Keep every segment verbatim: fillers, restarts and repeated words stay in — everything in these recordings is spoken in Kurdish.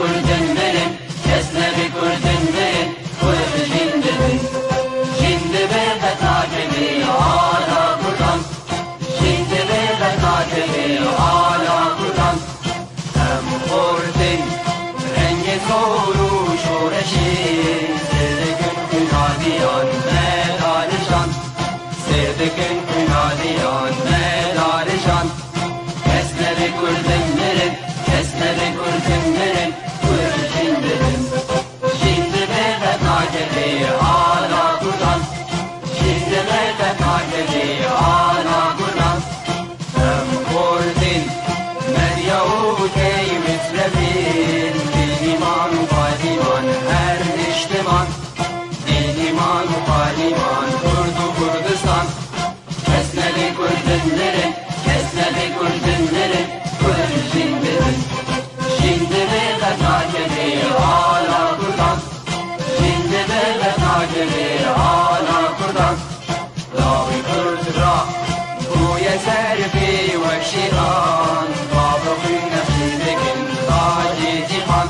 Kurdin mirin, kes nebe kurdin mirin, kurd jin dibin. Jin dibe qet nakeve ala kurdan. Jin dibe qet nakeve ala kurdan. Em xortin rengê zor û şoreşê, sêr dikin xwînaliyan me darijan. Sêr dikin xwînaliyan me darijan. Kes nebe kurdin mirin, kes nebe kurdin mirin, kurd jin dibin. Jin dibe qet nakeve ala kurdan. Jin dibe qet nakeve ala kurdan. Em kurdin, Medya û Tey Mitrefîn, Dîlîman û Balîman her niştiman. Dîlîman û Balîman, Kurd û Kurdistan. Kes nebe kurdin mirin, kes nebe kurdin mirin, kurd jin dibin. Jin dibe qet nakeve ala kurdan. Jin dibe qet nakeve ala kurdan. Lawê kurd ra bûye serfê wek şêran. Bavê xwîn nexşîn dikin tacê cîhan.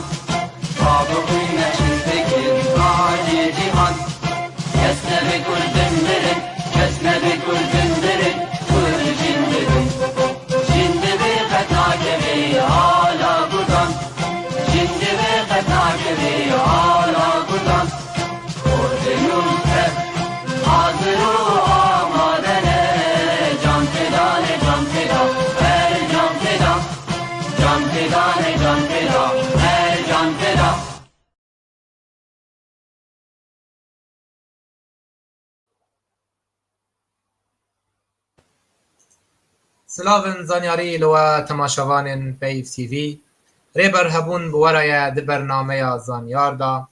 Bavê xwîn nexşîn dikin tacê cîhan. Kes nebe kurdin mirin, kes nebe kurdin mirin, kurd jin dibin. Jin dibe qet nakeve ala kurdan. Jin dibe qet nakeve ala kurdan. Kurdê nû tev hazir û amade ne. Can feda ne, can feda, her can feda. Can feda ne, can feda, her can feda. Silavên zanyarî li we temaşevanên Peyv T V. Rêber hebûn bi we re ye di bernameya Zanyar de.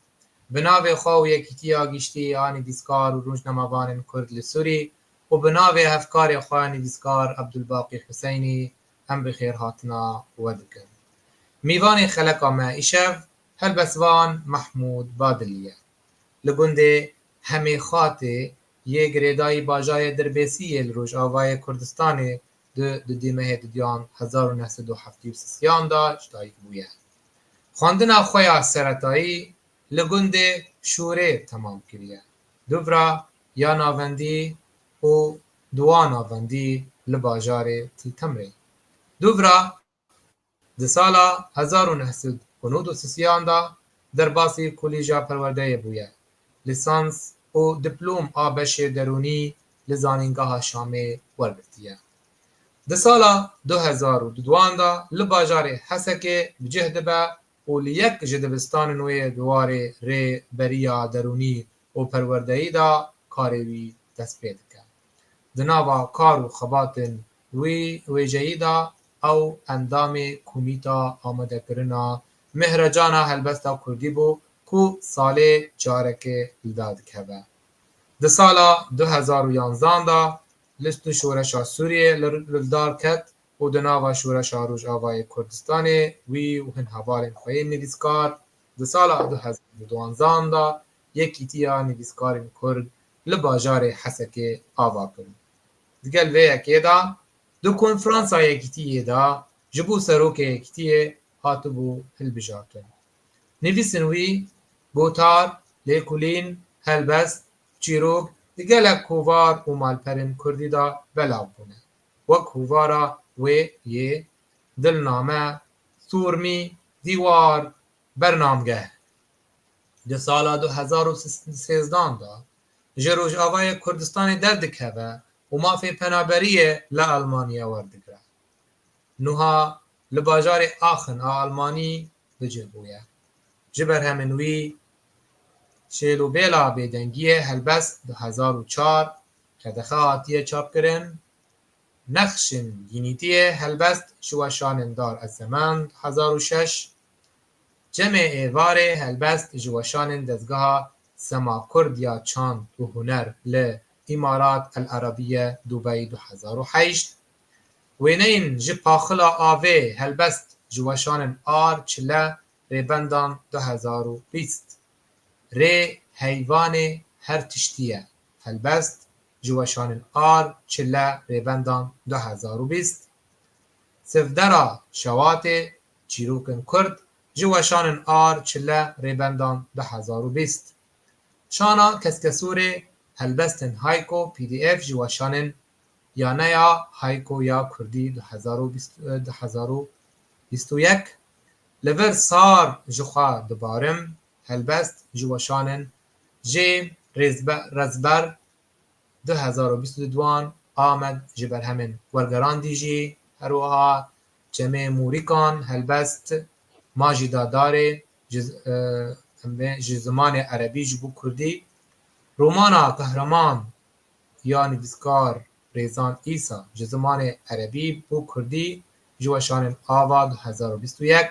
Bi navê xwe û Yekîtiya Giştî a Nivîskar û Rojnamevanên Kurd li Sûrî û bi navê hevkarê xwe nivîskar Ebdulbaqî Huseynî em bi xêrhatina we dikin. Mîvanê xeleka me îşev helbestvan Mehmûd Badilî ye. Li gundê Hemêxatê yê girêdayî bajarê Dirbêsiyê li rojavayê Kurdistanê di dudî mehê dudiyan hezar û neh sed û heftê û sisiyan de ji dayik bûye. Xwendina xwe ya seretayî li gundê Şûrê temam kiriye. Dûvra ya navendî û duwa navendî li bajarê Til Temrê. Dûvra Di sala hezar û neh sed û nod û sisiyan de derbasî Kolîja Perwerdeyê bûye. Lîsans û diplom a beşê derûnî li Zanîngeha Şamê wergirtiye. Di sala du hezar û duduan de li bajarê Hesekê bi cih dibe û li yek ji dibistanên wê di warê rêberiya derûnî û perwerdeyî de karê wî dest pê dike. Di nava kar û xebatên wî wêjeyî de ew endamê Komîta Amadekirina Mihrecana Helbesta Kurdî bû ku salê carekê li dar dikeve. Di sala du hezar û yanzan de list û şoreşa Sûriyê li, li dar ket û di nava Şoreşa Rojavayê Kurdistanê wî û hin hevalên xwe yên nivîskar di sala du hezar û duanzan de Yekîtiya Nivîskarên Kurd li bajarê Hesekê ava kirin. Digel vê yekê de di konferansa Yekîtiyê de ji bo serokê Yekîtiyê hatibû hilbijartin. Nivîsên wî, gotar, lêkolîn, helbest, çîrok di gelek kovar û malperên kurdî de belav bûne. Wek kovara wê yê Dilname, Sûrmî, Dîwar, Bernamgeh. Di sala du hezar û sêzdan de ji Rojavayê Kurdistanê derdikeve û mafê penaberiyê li Almanya werdigire. Nuha li bajarê Aachen a Almanî bi cih bûye. Ji berhemên wî Şêl û Bêla Bêdengiyê helbest du hezar û çar, Qedexe hatiye çapkirin, Nexşên Gînîtiyê helbest ji weşanên Dar ez Zeman du hezar û şeş, Cemê Êvarê helbest ji weşanên Dezgeha Sema Kurd ya Çand û Huner li Îmarat El Arabiye Dubey du hezar û heşt, Wêneyên ji Paxila Avê helbest ji weşanên Ar, Çile, Rêbendan du hezar û bîst. Rê heyvanê her tiştî ye. Helbest ji weşanên Ar, Çile, Rêbendan du hezar û bîst. Sivdera Şewatê, çîrokên Kurd, Ji weşanên Ar, Çile, Rêbendan du hezar û bîst. Şana Keskesûrê, helbestên Hayko P D F ji weşanên Yaneya Hayko ya Kurdî du hezar û bîst, du hezar û bîst û yek. Li vir sar ji xwe dibarim, helbest ji weşanên jê Rêzbe-, Rezber du hezar û bîst û duan Amed ji berhemên wergerandî jî, her wiha Çemê Mûrîkan helbest Ma jî Dadarê ji, e, em bê, ji zimanê erebî ji bo kurdî, romana Qehreman ya nivîskar Rêzan Îsa ji zimanê erebî bo kurdî ji weşanên Ava du hezar û bîst û yek,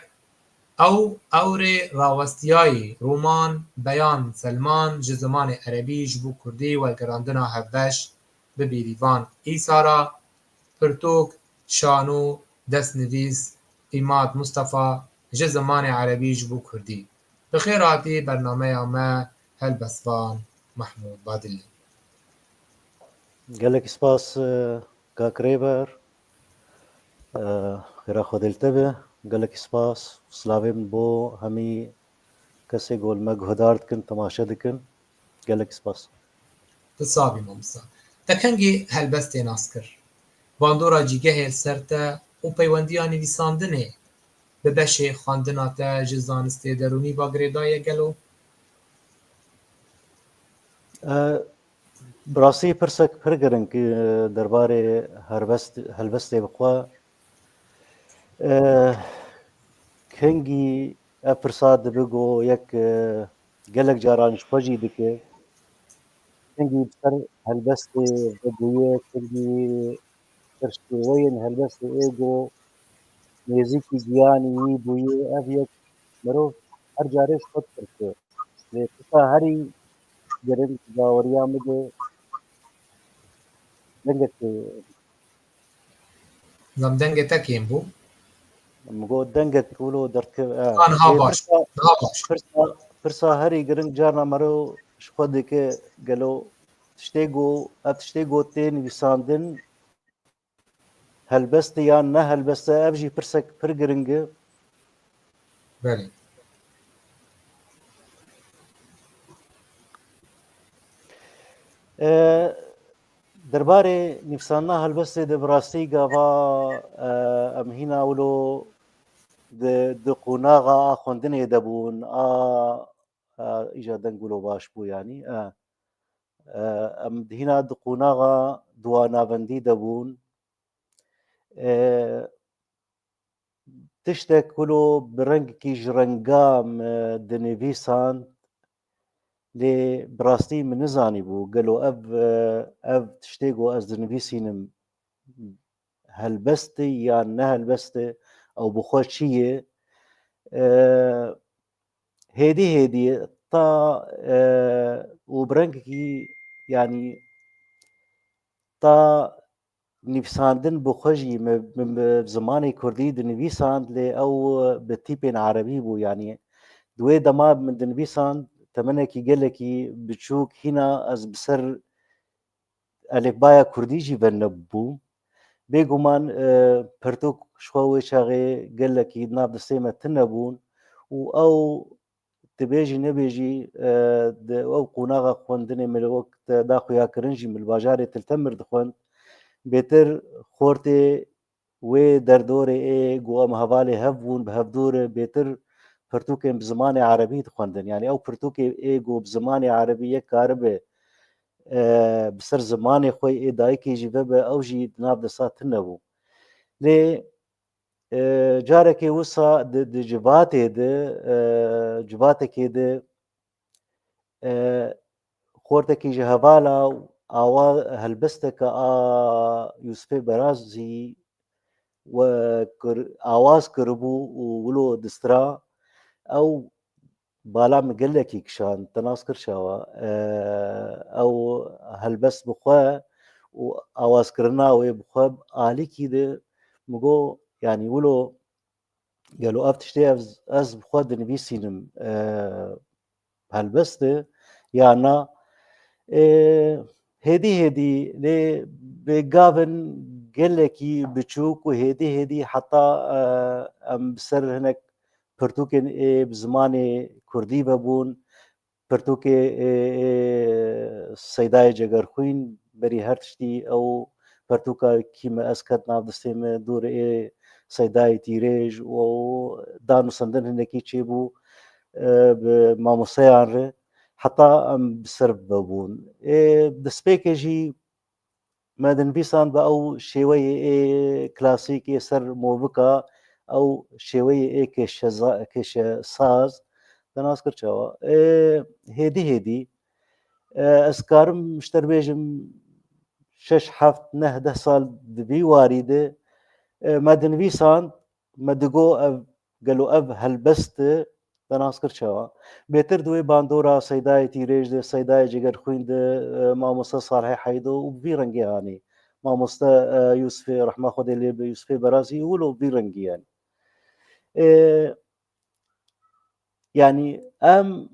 Ew ewrê rawestiyayî roman Beyan Selman ji zimanê erebî ji bo kurdî wergerandina hevbeş bi Bîrîvan Îsa re, pirtûk, şano, destnivîs Îmad Mustafa ji zimanê erebî ji bo kurdî. Bi xêr hatî bernameya me, helbestvan Mehmûd Badilî. Gelek spas, e, kak Rêber. E, xêra Xwedê li te be. Gelek spas. Silavê min bo hemî kesê ku li me guhdar dikin, temaşe dikin. Gelek spas. Tu sax bî mamosta. Te kengî helbestê nas kir? Bandora cîgehê li ser te û peywendiya nivîsandinê bi beşê xwendina te ji zanistê derûnî ve girêdaye gelo? E, bi rastî pirsek pir giring, e, derbarê herbest-, helbestê bi xwe. E, kengî ev pirsa dibe ku yek, e, gelek caran ji xwe jî dike. Kengî bi ser helbestê vebûye, kengî ser şêweyên helbestê ê ku nêzîkî giyanî wî bûye. Ev yek mirov her carê ji xwe dipirse. Lê pirsa herî giring di baweriya min de dengekê. Zam dengê te kêm bû. Min got dengek wilo derdikeve. E, Ha, niha lê baş. pirsa, Niha baş. pirsa, pirsa herî giring carna mero ji xwe dike gelo tiştê ku, ev tiştê ku tê nivîsandin helbest e yan ne helbest e, ev jî pirsek pir giring e. Belê. E, derbarê nivîsandina helbestê de bi rastî gava, e, em hîna wilo di, di qonaxa a xwendinê de bûn, a, a, îja deng wilo baş bû yanî, e, e, em hîna di qonaxa duwa navendî de bûn. E, tiştek wilo bi rengekî ji renga me dinivîsand, lê bi rastî min nizanîbû gelo ev, e, ev tiştê ku ez dinivîsînim helbest e yan ne helbest e, ew bi xwe çi ye. E, hêdî hêdî ta, e, û bi rengekî, yanî ta nivîsandin bi xwe jî min, min bi zimanê kurdî dinivîsand, lê ew bi tîpên erebî bû. Yanî di wê dema min dinivîsand, temenekî gelekî biçûk hîna ez bi ser elifbaya kurdî jî venebûm. Bêguman, e, pirtûk ji xwe wê çaxê gelekî di nav destê me tune bûn û ew dibêjî nebêjî, e, di ew qonaxa xwendinê min wek te da xuyakirin jî min li bajarê Til Temir dixwend. Bêtir xortê wê derdorê ê ku em hevalê hev bûn, bi hevdû re bêtir pirtûkên bi zimanê erebî dixwendin. Yanî ew pirtûkê ê ku bi zimanê erebî yek karibe, e, bi ser zimanê xwe ê dayikê jî vebe, ew jî di nav desta tune bû. Lê, e, carekê wisa di, di civatê de, e, civatekê de, e, xortekî ji hevala awa helbesteke a Yûsifê Berazî we kir, awaz kiribû û wilo distira, ew bala min gelekî kişand, te nas kir çawa, e, ew helbest bi xwe û awazkirina wê bi xwe alîkî de min got, yanî wilo gelo ev tiştê ez, ez bi xwe dinivîsînim, e, helbest e ya na? E, hêdî hêdî lê bi gavin gelekî biçûk û hêdî hêdî heta, e, em bi ser hinek pirtûkên ê bi zimanê kurdî vebûn, pirtûkê ê, ê Seydayê Cegerxwîn, berî her tiştî ew pirtûka Kî me ez ket nav destê me, dûr ê Seydayê Tîrêj û ew danûsandin hinekî çêbû, e, bi mamosteyan re, heta em bi ser vebûn. Ê destpêkê jî me dinivîsan bi ew şêweyê ê klasîk ê ser movika, ew şêweyê ê kêşeza-, kêşesaz, te nas kir çawa? Ê, hêdî hêdî, e, ez karim ji te re bêjim, şeş, heft, neh, deh sal di vî warî de, e, me dinivîsan, me digo ev, gelo ev helbest e, te nas kir çawa? Bêtir di wê bandora Seydayê Tîrêj de, Seydayê Cegerxwîn de, e, mamoste Salihê Heydo û bi vî rengê hanî. Mamoste, e, Yûsifê, rehma Xwedê lê be, Yûsifê Berazî û wilo bi vî rengî yani. E, yani em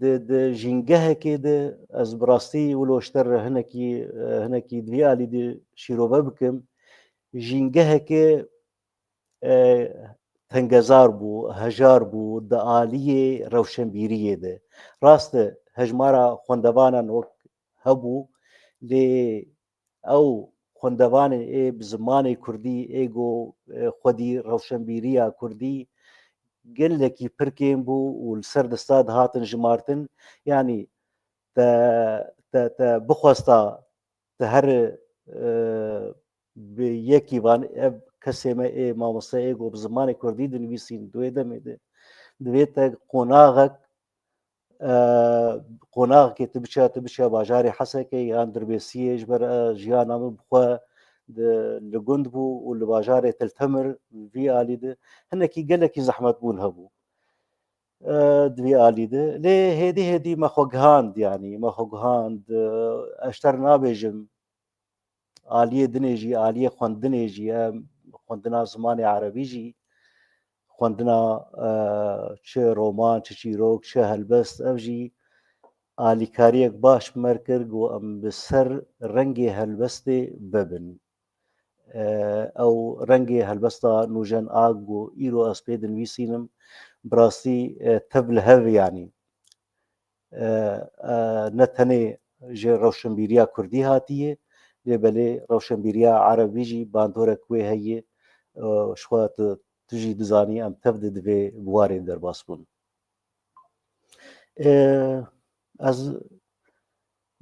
di, di jîngehekê de, ez bi rastî wilo ji te re hinekî, e, hinekî di vî alî de şîrove bikim. Jîngeheke e, tengezar bû, hejar bû di aliyê rewşenbîriyê de. Rast e, hejmara xwendevanan wek hebû, lê ew xwendevanên ê bi zimanê kurdî, ê go, e, xwedî rewşenbîriya kurdî gelekî pir kêm bû û li ser desta dihatin jimartin. Yanî te, te, te bixwesta te here, e, bi yekî van ev kesê me ê mamoste ê ku bi zimanê kurdî dinivîsîn di wê demê de, divê te qonaxek, e, qonaxekê tu biçe, tu biçe bajarê Hesekê yan Dirbêsiyê ji ber, e, jiyana min bi xwe di, li gund bû û li bajarê Til Temir vî alî de hinekî gelekî zehmetbûn hebû. E, di vî alî de. Lê hêdî hêdî me xwe gihand, yanî me xwe gihand. E, ez ji te re nabêjim, aliyê dinê jî, aliyê xwendinê jî, em xwendina zimanê erebî jî, xwendina, e, çi roman, çi çîrok, çi helbest, ev jî alîkariyek baş bi me re kir, ku em bi ser rengê helbestê vebin. E, ew rengê helbesta Nûjen A ku îro ez pê dinivîsînim, bi rastî, e, tev li hev e, yanî. E, e, ne tenê ji rewşenbîriya kurdî hatiye, lê belê rewşenbîriya erebî jî bandorek wê heye, e, ji xwe tu, tu jî dizanî em tev de di vê biwarê derbas bûn. E, ez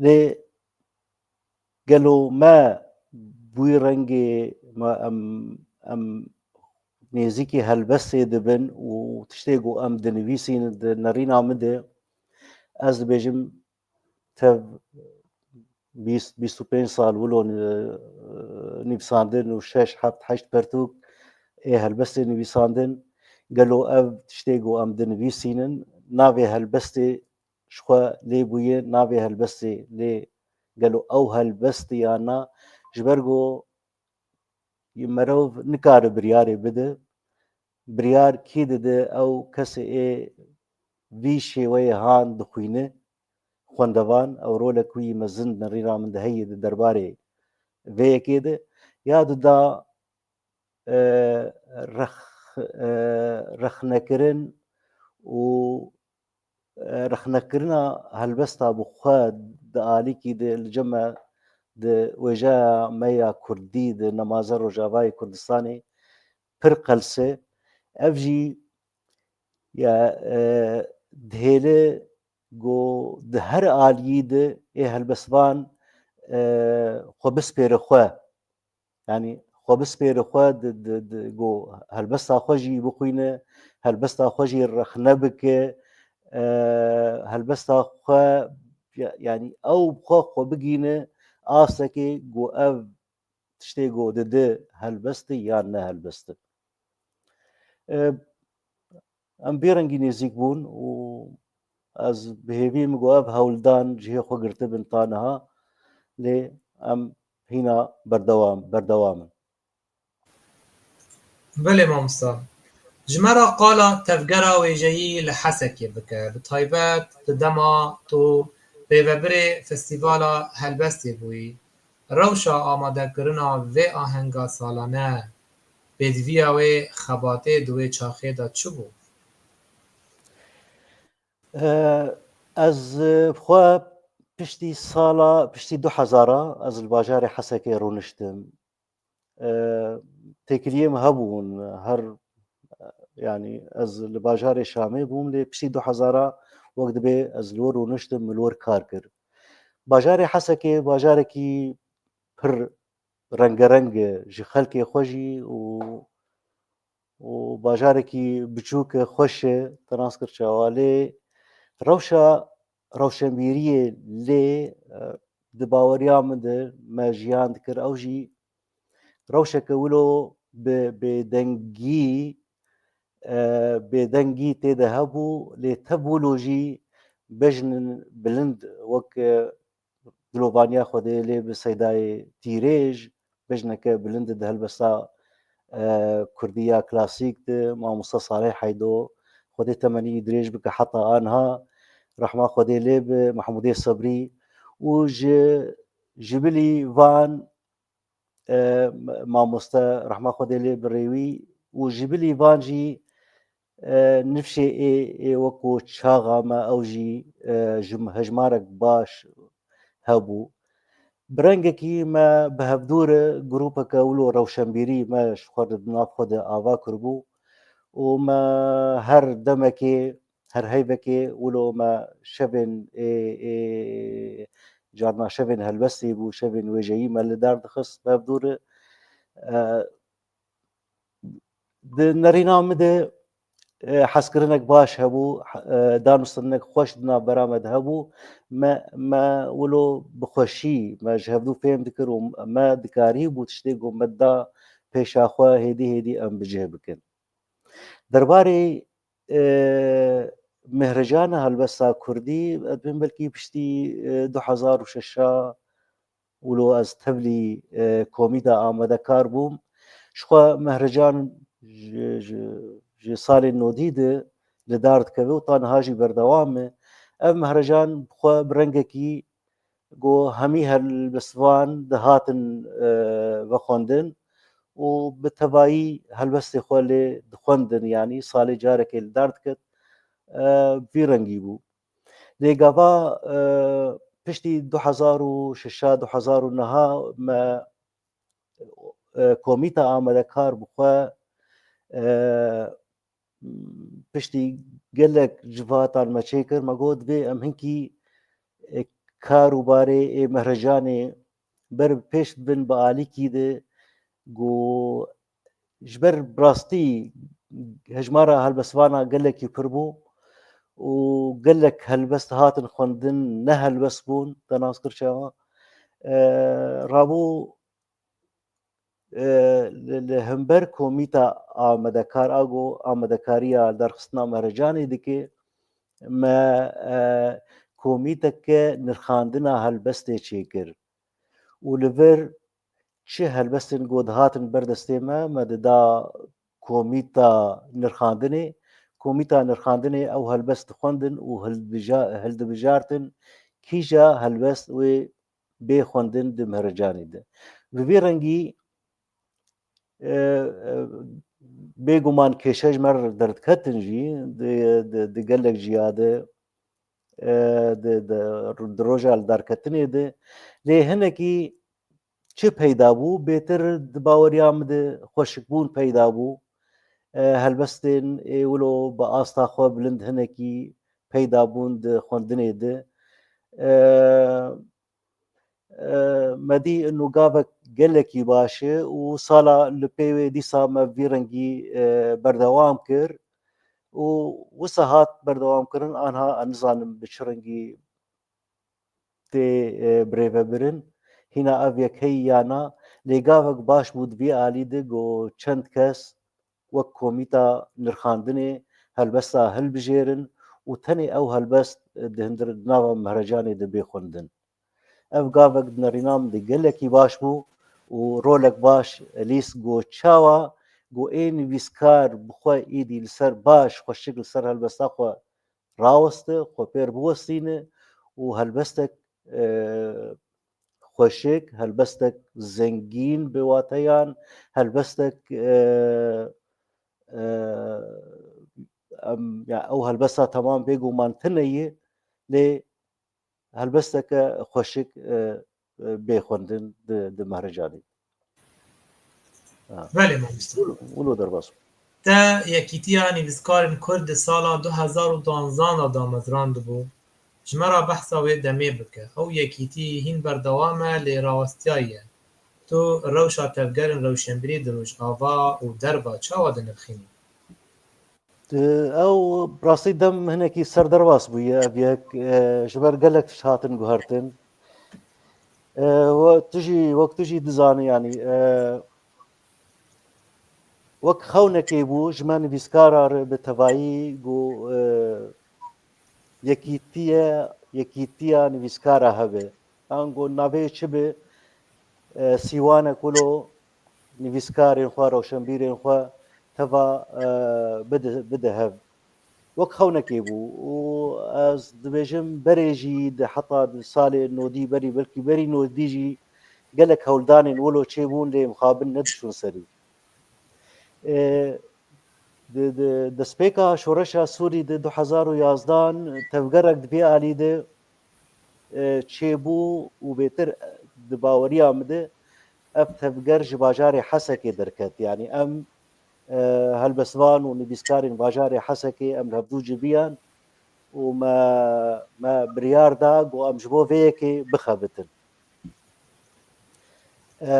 lê gelo me bi wî rengê me em, em nêzîkî helbestê dibin û tiştê ku em dinivîsîn di nerîna min de, ez dibêjim tev bîst, bîst û pênc sal wilo ni-, nivîsandin û şeş, heft, heşt pertûk ê helbestê nivîsandin. Gelo ev tiştê ku em dinivîsînin, navê helbestê ji xwe lê bûye, navê helbestê lê gelo ew helbest e yan na? Ji ber ku merov nikare biryarê bide. Biryar kî dide? Ew kesê ê vî şêweyê han dixwîne, xwendevan, ew rolek wî mezin di nerîna min de heye di derbarê vê yekê de. Ya dida, e, rex-, e, rexnekirin û, e, rexnekirina helbesta bi xwe di alîkî de li cem me di wêjeya me ya kurdî di nemaze Rojavayê Kurdistanê pir qels e. Ev jî ya, e, dihêle ku di her aliyî de ê helbestvan, e, xwe bispêre xwe. Yanî xwe bispêre xwe di, di, di, ku helbesta xwe jî bixwîne, helbesta xwe jî rexne bike, e, helbesta xwe, ya-, yanî ew bi xwe xwe bigîne astekê ku ev tiştê ku dide helbest e yan ne helbest e. E, em vê rengî nêzîk bûn û ez bi hêviyê min ku ev hewldan cihê xwe girtibin ta niha, lê em hîna berdewam, berdewam in. Belê mamosta. Ji me re qala tevgera wêjeyî li Hesekê bike, bi taybet di dema tu rêvebirê Festîvala Helbestê bûyî. Rewşa amadekirina vê ahenga salane, pêdiviya wê xebatê di wê çaxê de çi bû? E, ez, e, xwe piştî sala, piştî du hezara ez li bajarê Hesekê rûniştim. E, têkiliyê min hebûn, her, yanî ez li bajarê Şamê bûm, lê piştî du hezara wek dibê ez li wir rûniştim, min li wir kar kir. Bajarê Hesekê bajarekî pir rengereng e, ji xelkê xwe jî û û bajarekî biçûk e, xweş e, te nas kir çawa. Lê rewşa rewşenbîriyê lê, e, di baweriya min de me jiyan dikir, ew jî rewşeke wilo bi bêdengî, e, bêdengî tê de hebû, lê tev wilo jî bejnin bilind wek, e, dilovaniya Xwedê lê bi Seydayê Tîrêj, bejneke bilind di helbesta, e, kurdî ya klasîk de, mamoste Salih Heydo, Xwedê temenî dirêj bike heta anha, rehma Xwedê lê bi Mehmûdê Sebrî û ji, ji bilî van, e, mamoste rehma Xwedê lê bi rêwî û ji bilî van jî, e, nifşê ê, ê weko çaxa me ew jî, e, ji hejmarek baş hebû. Bi rengekî me bi hevdû re grûpeke wilo rewşenbîrî me ji xwe re di nav xwe de ava kiribû û me her demekê, her heyvekê wilo me şevên ê, ê, carna şevên helbestê bû, şevên wêjeyî me li dar dixist bi hevdû re. E, di nerîna min de, e, hezkirinek baş hebû, e, danûsteninek xweş di navbera me de hebû. Me, me wilo bi xweşî, me ji hevdû fêm dikir û me dikarîbû tiştê ku me da pêşa xwe hêdî hêdî em bi cih bikin. Derbarê, e, Mehrecana helbesta kurdî, ez dibêm belkî piştî, e, du hezar û şeş a wilo ez tevlî, e, komîta amadekar bûm. Ji xwe Mehrecan ji, ji, ji salên nodî de li dar dikeve û ta niha jî berdewam e. Ev Mehrecan bi xwe bi rengekî ku hemî helbestvan dihatin, e, vexwendin û bi tevayî helbestê xwe lê dixwendin, yanî salê carekê li dar diket, e, vî rengî bû. Lê gava, e, piştî du hezar û şeş a, du hezar û neh a me, e, komîta amadekar bi xwe, e, piştî gelek civatan me çêkir, me got, divê em hinkî, e, kar û barê ê Mehrecanê ber bi pêş bibin bi alîkî de, ku ji ber bi rastî hejmara helbestvana gelekî pir bû û gelek helbest hatin xwendin, ne helbest bûn, te nas kir çawa. E, rabû, e, li, li hember komîta amadekar, a ku amadekariya darxistina Mehrecanê dike, me, e, komîteke nirxandina helbestê çêkir. Û li vir çi helbestên ku dihatin ber destê me, me dida komîta nirxandinê. Komîta nirxandinê ew helbest dixwendin û hildibija-, hildibijartin kîja helbest wê bê xwendin di Mehrecanê de. Bi vî rengî, e, e, bêguman kêşe ji me re derdiketin jî di, di, di gelek ciya de, e, di, di, di roja li darketinê de. Lê hinekî çi peyda bû? Bêtir di baweriya min de xweşikbûn peyda bû. E, helbestên ê wilo bi asta xwe bilind hinekî peyda bûn di xwendinê de. E, e, me dî ino gavek gelekî baş e û sala li pê wê dîsa me vî rengî, e, berdewam kir û wisa hat berdewam kirin, anha ez nizanim bi çi rengî tê, e, birêvebirin. Hîna ev yek heyî ya na, lê gavek baş bû di vî alî de ku çend kes wek komîta nirxandinê helbesta hilbijêrin û tenê ew helbest, e, di hundir-, di nava Mehrecanê de bê xwendin. Ev gavek di nerîna min de gelekî baş bû û rolek baş lîst ku çawa ku ê nivîskar bi xwe êdî li ser baş xweşik li ser helbesta xwe raweste, xwe pêr biwestîne û helbestek, e, xweşik, helbestek zengîn bi wateyan, helbestek, e, e, em, ya ew helbesta temam bêguman tune ye, lê helbesteke xweşik, e, e, bê xwendin di, di mehrecanê. Ha. Belê mamoste. Wilo, wilo derbas. Te Yekîtiya Nivîskarên Kurd di sala du hezar û duanzan de damezrandibû. Ji me re behsa wê demê bike. Ew yekîtî hîn berdewam e, lê rawestiyaye. Tu rewşa tevgerên rewşenbîrî di Rojava û derva çawa dinirxînî? Ew rastî dem hinekî ser derbas bûye ev yek, e, ji ber gelek tişt hatin guhertin. E, we tu jî, wek tu jî dizanî, yanî, e, wek xewnekê bû ji me nivîskara re bi tevayî ku, e, yekîtiye, yekîtiya nivîskara hebe. Ango navê çi bi, e, sîwanek wilo nivîskarên xwe, rewşenbîrên xwe teva, e, bide, bide hev. Wek xewnekê bû û ez dibêjim berê jî di heta di salê nodî berî, belkî berî nodî jî gelek hewldanên wilo çêbûn lê mixabin nediçûn serî. E, di, di destpêka şoreşa Sûrî di du hezar û yazdan tevgerek di vê alî de, e, çêbû û bêtir di baweriya min de ev tevger ji bajarê Hesekê derket. Yanî em, e, helbestvan û nivîskarên bajarê Hesekê em li hevdû civiyan û me, me biryar da ku em ji bo vê yekê bixebitin. E,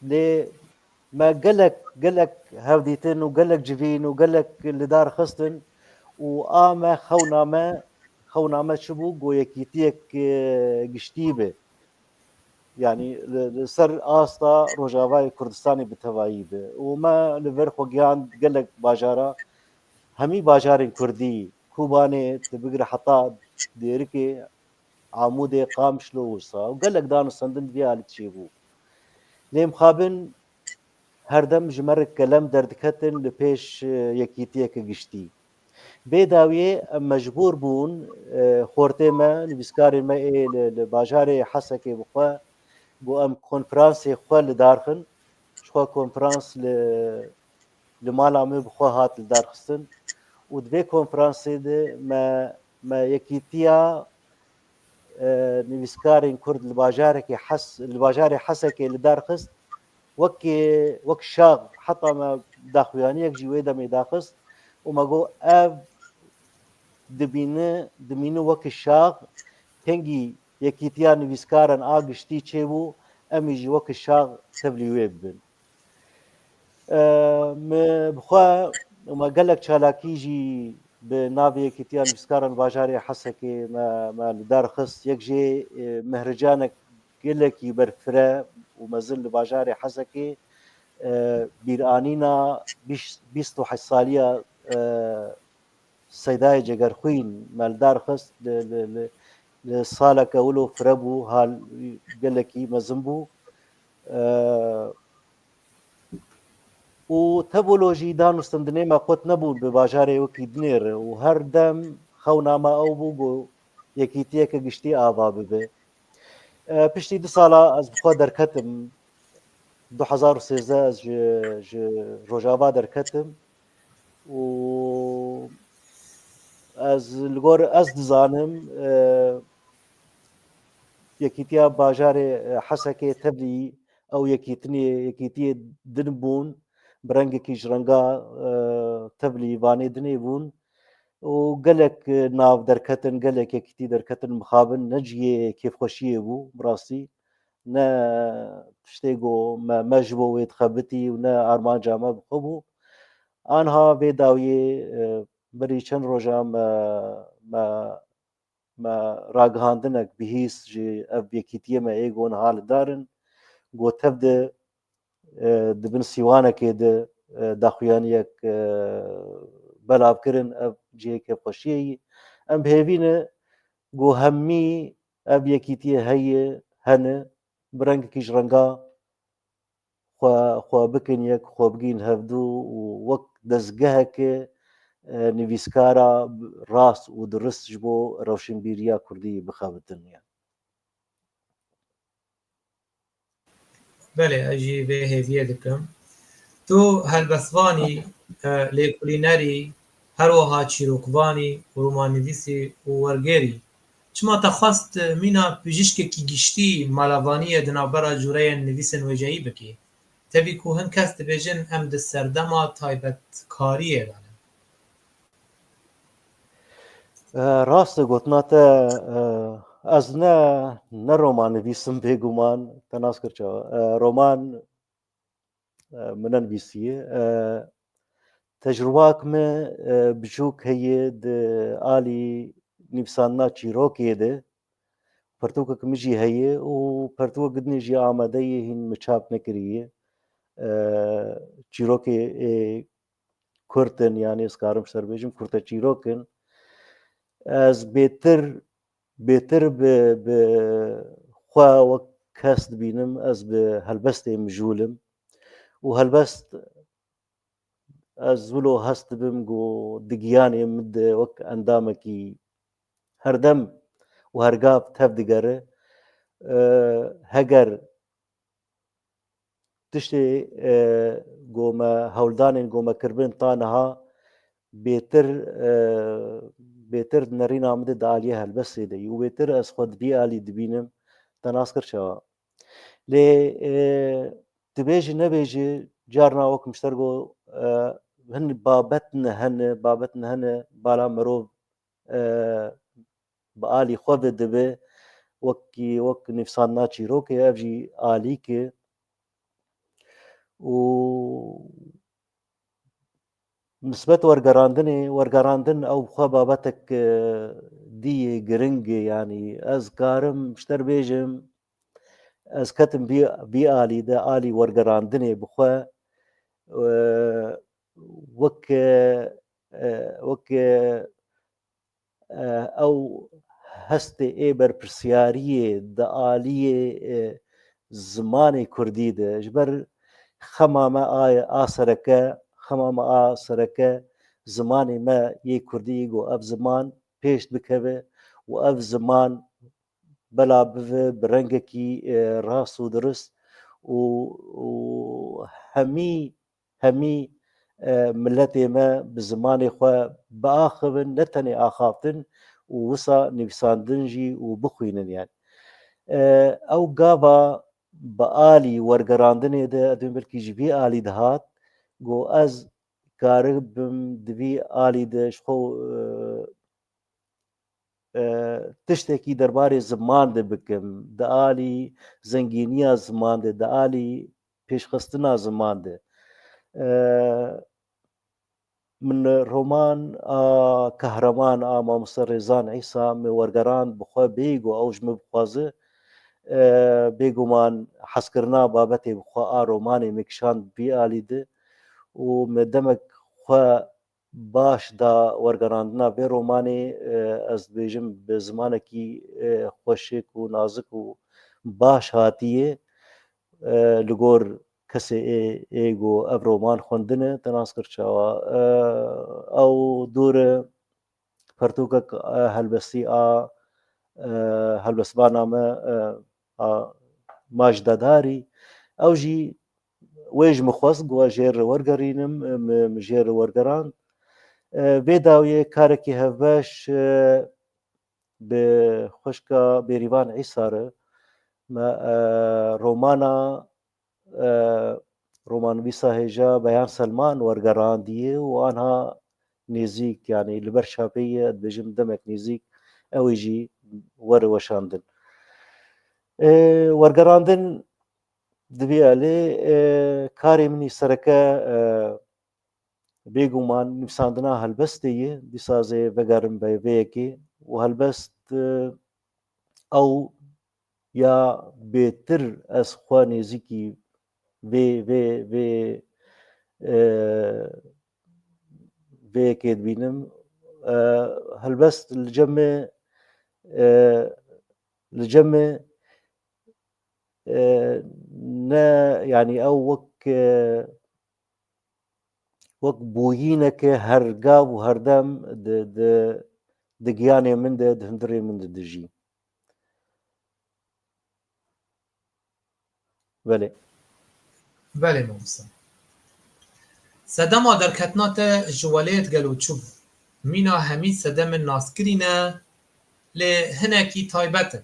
lê me gelek, gelek hevdîtin û gelek civîn û gelek li dar xistin û a me xewna me, xewna me çi bû? Ku yekîtiyek, e, giştî be. Yanî li, li ser asta Rojavayê Kurdistanê bi tevayî be. Û me li vir xwe gihand gelek bajara, hemî bajarên Kurdî, Kobanê, tu bigire heta Dêrikê, Amûdê, Qamişlo, Wisa û gelek danûstendin di vê alî çêbû. Lê mixabin her dem ji me re kelem derdiketin li pêş, e, yekîtiyeke giştî. Bê dawiyê em mecbûr bûn, e, xortê me, nivîskarên me ê li, li bajarê Hesekê bi xwe, ku em konferansê xwe li dar xin, ji xwe konferans li, li mala me bi xwe hat li dar xistin û di vê konferansê de me, me yekîtiya, e, nivîskarên Kurd li bajarekê Hes-, li bajarê Hesekê li dar xist, wekî, wek şax, heta me daxuyaniyek jî wê demê daxist û me got, ev dibîne, dimîne wekî şax, tengî yekîtiya nivîskaran a giştî çêbû, em ê jî wekî şax tevlî wê bibin. E, me bi xwe û me gelek çalakî jî bi navê Yekîtiya Nivîskaran Bajarê Hesekê me, me li dar xist. Yek jê, e, mehricanek gelekî berfireh û mezin li bajarê Hesekê, e, bîranîna bîst, bîst û heşt saliya, e, Seydayê Cegerxwîn me li dar xist, li, li, li, li saleke wilo fire bû, hal gelekî mezin bû. E, û tevolo jî danûstendinê me qut nebûn bi bajarê wekî dinê re û her dem xewna me ew bû ku yekîtiyeke giştî ava bibe. E, piştî du sala ez bi xwe derketim. Du hezar û sêzdeh ez ji, ji Rojava derketim û ez li gor ez dizanim, e, yekîtiya bajarê, e, Hesekê tevlî ew yekîtinê, yekîtiyê din bûn, bi rengekî ji renga, e, tevlî vanê dinê bûn û gelek, e, nav derketin, gelek yekîtî derketin mixabin, ne cihê kêfxweşiyê bû, bi rastî ne tiştê ku me, me ji bo wê dixebitî û ne armanca me bi xwe bû. Anha vê dawiyê, e, berî çend rojan me, me, me ragihandinek bihîst ji ev yekîtiyê me ê ku niha li dar in, ku tev de, e, di bin sîwanekê de, e, daxuyaniyek, e, belav kirin, ev cihê kêfxweşiyê yî. Em bi hêvî ne ku hemî ev yekîtiyê heye, hene, bi rengekî ji renga xwe, xwe bikin yek, xwe bigîn hevdû û wek dezgeheke, e, nivîskara rast û dirist ji bo rewşenbîriya Kurdî bixebitin. Yani. Belê, ez jî vê hêviyê dikim. Tu helbestvanî, e, lêkolînerî, her wiha çîrokvanî, romannivîsî û wergêrî. Çima te xwest, e, mîna pijîşkekî giştî melavaniyê di navbera cûreyên nivîsên wêjeyî bikî? Tevî ku hin kes dibêjin em di serdema taybetkariyê de ne. E, rast e gotina te, e, ez ne, ne roman nivîsim bêguman, te nas kir çawa. E, roman, e, min nenivîsiye. E, tecrubak me, e, biçûk heye di alî nivîsandina çîrokê de. Pertûkek min jî heye û pertûkek dinê jî amade ye, hîn min çap nekiriye. E, çîrokê, e, kurt in, yanî ez karim ji te re bêjim, kurte çîrok in. Ez bêtir, bêtir bi, bi xwe wek kes dibînim, ez bi helbestê mijûl im. Û helbest, ez wilo hest dibim ku di giyanê min de wek endamekî herdem û hergav tev digere. E, heger tiştê, e, ku me hewldanên ku me kiribin ta niha bêtir, e, bêtir di nerîna min de di aliyê helbestê de yî û bêtir ez xwe di vî alî dibînim, te nas kir çawa. Lê, e, dibêjî nebêjî, carna wek min ji te re got, e, hin babet ne hene, babet ne hene, bala mirov, e, bi alî xwe ve dibe, wekî, wek nivîsandina çîrokê, ev jî alîk e. Û nisbet wergerandinê, wergerandin ew xwe babetek, e, dî yê giring e, yanî ez karim ji te re bêjim, ez ketim vî, vî alî de, alî wergerandinê bi xwe, e, wek, e, wek, e, e, ew hestê ê berpirsiyariyê di aliyê, e, zimanê kurdî de, ji ber xema me a, a sereke, xema me a sereke zimanê me yê kurdî, ku ev ziman pêş bikeve û ev ziman bela bive bi rengekî, e, rast û dirist û, û hemî hemî, e, miletê me bi zimanê xwe biaxivin, ne tenê axaftin û wisa nivîsandin jî û bixwînin yani. E, ew gava bi alî wergerandinê de, ez dibêm belkî ji vî alî dihat, got ez karibim di vî alî de ji xwe, e, e, tiştekî derbarê ziman de bikim, di alî zengîniya ziman de, di alî pêşxistina ziman de. E, min roman a Kahraman a Mamoste Rêzan Îsa min wergerand bi xwe bêyî ku ew ji min bixwaze. E, bêguman hezkirina babetê bi xwe a romanê min kişand vî alî de û min demek xwe baş da wergerandina vê romanê, e, ez dibêjim bi zimanekî, e, xweşik û nazik û baş hatiye, e, li gor kesê ê, ê ku ev roman xwendine, te nas kir çawa. E, ew dûr e, pertûkek, e, helbestî a, e, helbestbana me, e, a Majda Darî. Ew jî wê ji min xwest ku ez jê re wergerînim, min, min jê re wergerand. E, vê dawiyê karekî hevbeş, e, bi xwişka Bêrîvan Îsa re me, e, romana, e, romannivîsa hêja Beyan Selman wergerandiye û anha nêzîk, yanî li ber çapê ye, dibêjim demek nêzîk, ew ê jî were weşandin. E, wergerandin di vî alî, e, karê min î sereke, e, bêguman nivîsandina helbestê ye, dîsa ez ê vegerim vê, vê yekê û helbest, e, ew ya bêtir ez xwe nêzîkî vê, vê, vê, e, vê yekê dibînim. E, helbest li cem min, e, li cem min, e, ne, yanî ew wek, e, wek bûyîneke her gav û her dem di, di, di giyanê min de, di hundirê min de dijî. Belê. Belê mamoste. Sedema derketina te ji welêt gelo çi bû? Mîna hemî sedemên naskirî ne, lê hinekî taybet in.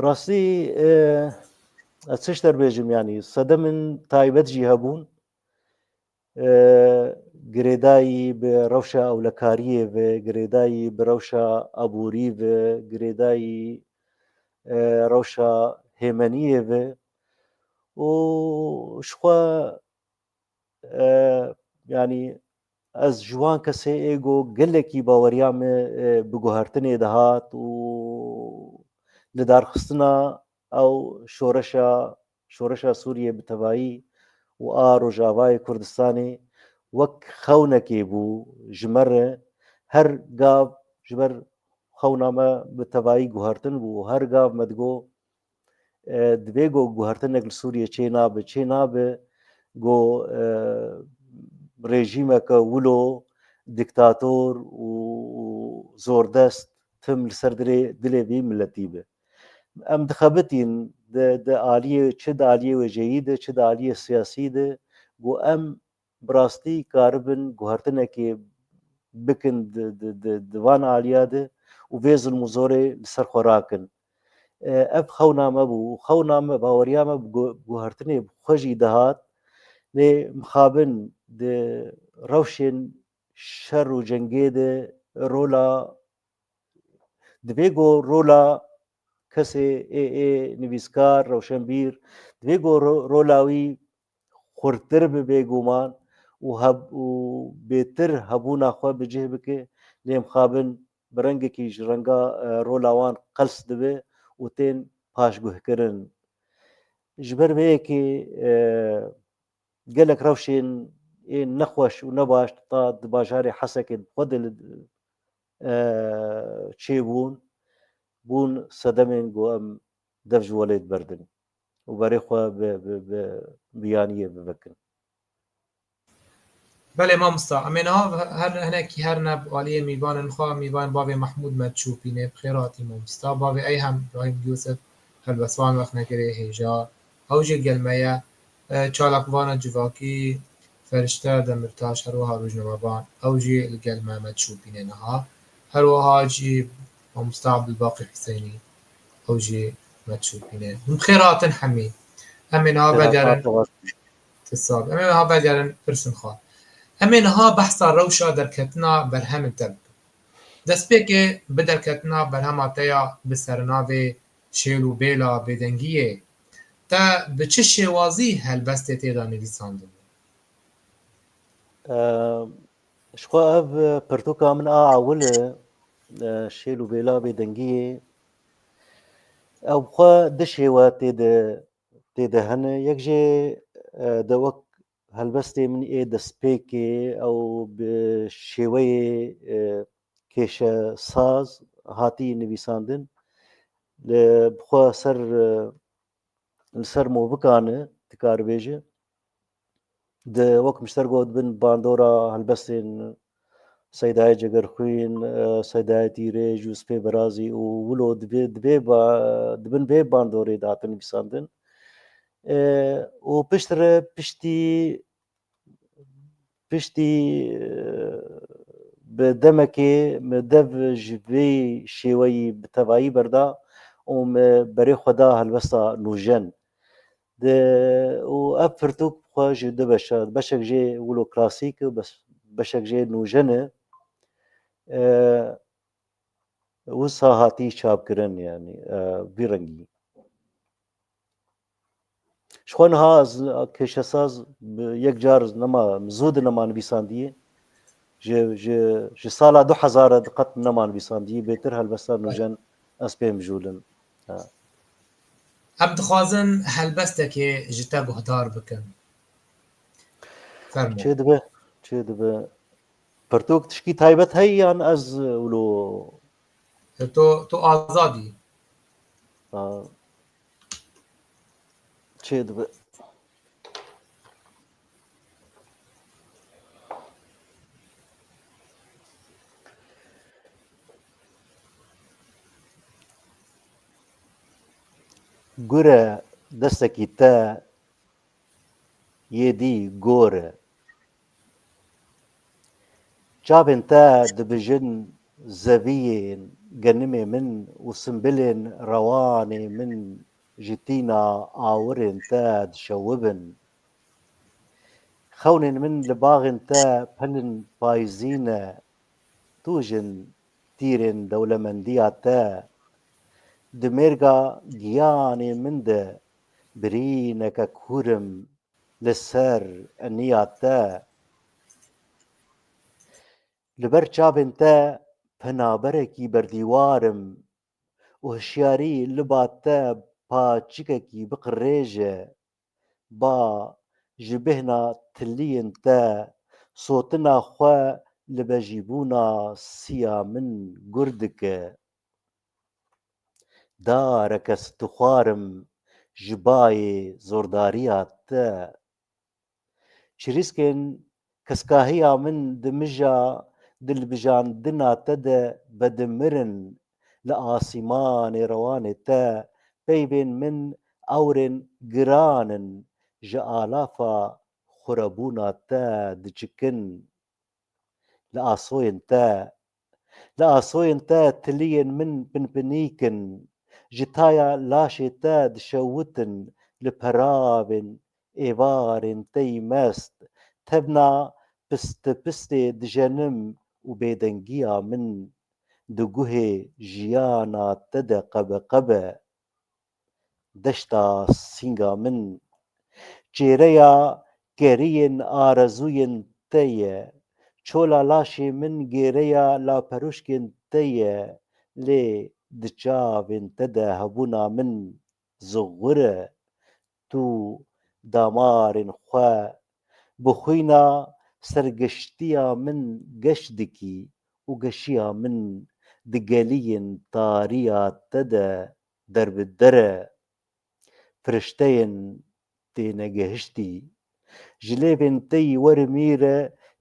Rastî, e, ez çi ji te bêjim, yanî sedemên taybet jî hebûn. E, girêdayî bi rewşa ewlekariyê ve, girêdayî bi rewşa aborî ve, girêdayî, e, rewşa hêmeniyê ve û ji xwe, e, yanî ez ji wan kesê ê go gelekî baweriya me, e, bi guhertinê dihat û lidarxistina ew şoreşa, şoreşa Sûriyê bi tevayî û a Rojavayê Kurdistanê wek xewnekê bû ji me re. Her gav ji ber xewna me bi tevayî guhertin bû û her gav me digo, e, divê go guhertinek li Sûriyê çê nabe, çê nabe go, e, rejîmeke wilo diktator û, û zordest tim li ser dilê, dilê vî miletî be. Em dixebitîn di, di aliyê, çi di aliyê wêjeyî de, çi di aliyê siyasî de, ku em bi rastî karibin guhertinekê bikin di, di, di, di van aliya de û vê zilm û zorê li ser xwe rakin. E, ev xewna me bû. Xewna me, baweriya me bi gu-, guhertinê bi xwe jî dihat. Lê mixabin di rewşên şer û cengê de rola, divê ku rola kesê ê, ê nivîskar, rewşenbîr, divê ku ro-, rola wî xurtir bibe guman û heb-, û bêtir hebûna xwe bi cih bike, lê mixabin bi rengekî ji renga, e, rola wan qels dibe û tên paşguhkirin. Ji ber vê yekê, e, gelek rewşên ê nexweş û nebaş ta di bajarê Hesekê xwe de li, e, çêbûn, bûn sedemên ku em dev ji welêt berdin û berê xwe bi, bi, bi, bi yaniyê bivekin. Belê mamosta, em ê niha her hinekî herne bi aliyê mîvanên xwe, mîvanên bavê Mehmûd me çûpînê, bi xêr hatî mamosta. Bavê Eyhem, Rahîm Yûsif, helbestvan wexnegerê hêja, ew jî gel me ye. E, çalakvana civakî, Ferişte Demirtaş, her wiha rojnamevan, ew jî li gel me me çûpînê niha. Her wiha jî mamosta Abdulbaqî Husênî, ew jî me çûpînê. Hûn bi xêr hatin hemî. Em ê niha vegerin. Ti sal. Em ê niha vegerin pirsên xwe. Em ê niha behsa rewşa derketina berhemên te bikin. Destpêkê bi derketina berhema te ya bi sernavê Şêl û Bêla Bêdengiyê, te bi çi şêwazî helbestê tê de nivîsandin? Em, ji xwe ev pirtûka min a ewil e, e, Şêl û Bêla Bêdengiyê. Ew bi xwe du şêwe tê de tê de hene. Yek jê, e, de wek helbestê min ê destpêkê, ew bi şêweyê, e, kêşesaz hatî nivîsandin. Li, bi xwe ser, e, li ser movikan e, dikar bêje. Di, wek min ji te got, bin bandora helbestên Seydayê Cegerxwîn, e, Seydayê Tîrêj, Yûsifê Berazî û wilo dibê, dibê ba-, di bin vê bandorê de hatin nivîsandin. E, û piştre piştî, piştî, e, bi demekê min dev ji vê şêweyî bi tevayî berda û min berê xwe da helbesta nûjen. Di, û ev pirtûk bi xwe ji du beşa, beşek jê wilo klasîk e, bes-, beşek jê nûjen e. E, wisa hatî çapkirin, yanî, e, vî rengî. Ji xwe niha ez kêşesaz bi yek car nema, zû di nema nivîsandiye. Ji, ji, ji sala du hezar e di qet nema nivîsandiye, bêtir helbesta nûjen ez pê mijûl im. Ha. Em dixwazin helbestekê ji te guhdar bikin. Fermo. Çê dibe, çê dibe. Pirtûk tişkî taybet heye yan ez wilo? E, to, to azad î. Ha. Çê dibe. Gure destekî te yê dî gor e. Çavên te dibijin zeviyên genimê min û simbilên rewanê min ji tîna awirên te dişewibin. Xewnên min li baxên te pelin payizî ne, tu jin tîrên dewlemendiya te. Di mêrga giyanê min de birîneke kûr im li ser eniya te. Li ber çavên te penaberekî berdîwar im û hişyarî li ba te paçikekî biqirêje. Ba ji bêhna tiliyên te sotina xwe li bejîbûna siya min gur dike. Dareke stixwar im ji bayê zordariya te. Çirîskên keskahiya min di mija dilbijandina te de vedimirin, li asîmanê rewanê te peyvên min ewrên giran in, ji alafa xurebûna te diçikin. Li asoyên te, li asoyên te tiliyên min pinpinîk in, ji taya laşê te dişewitin, li peravên êvarên te yî mest, tevna pistipistê dijenim û bêdengiya min di guhê jiyana te de qebeqebe. Deşta sînga min çêreya keriyên arezûyên te ye. Çola laşê min gêreya laperûşkên te ye. Lê di çavên te de hebûna min zixur e. Tu damarên xwe bi xwîna sergeştiya min geş dikî û geşiya min di geliyên tariya te de derbider e. Firişteyên tênegihiştî ji lêvên te yî werimî re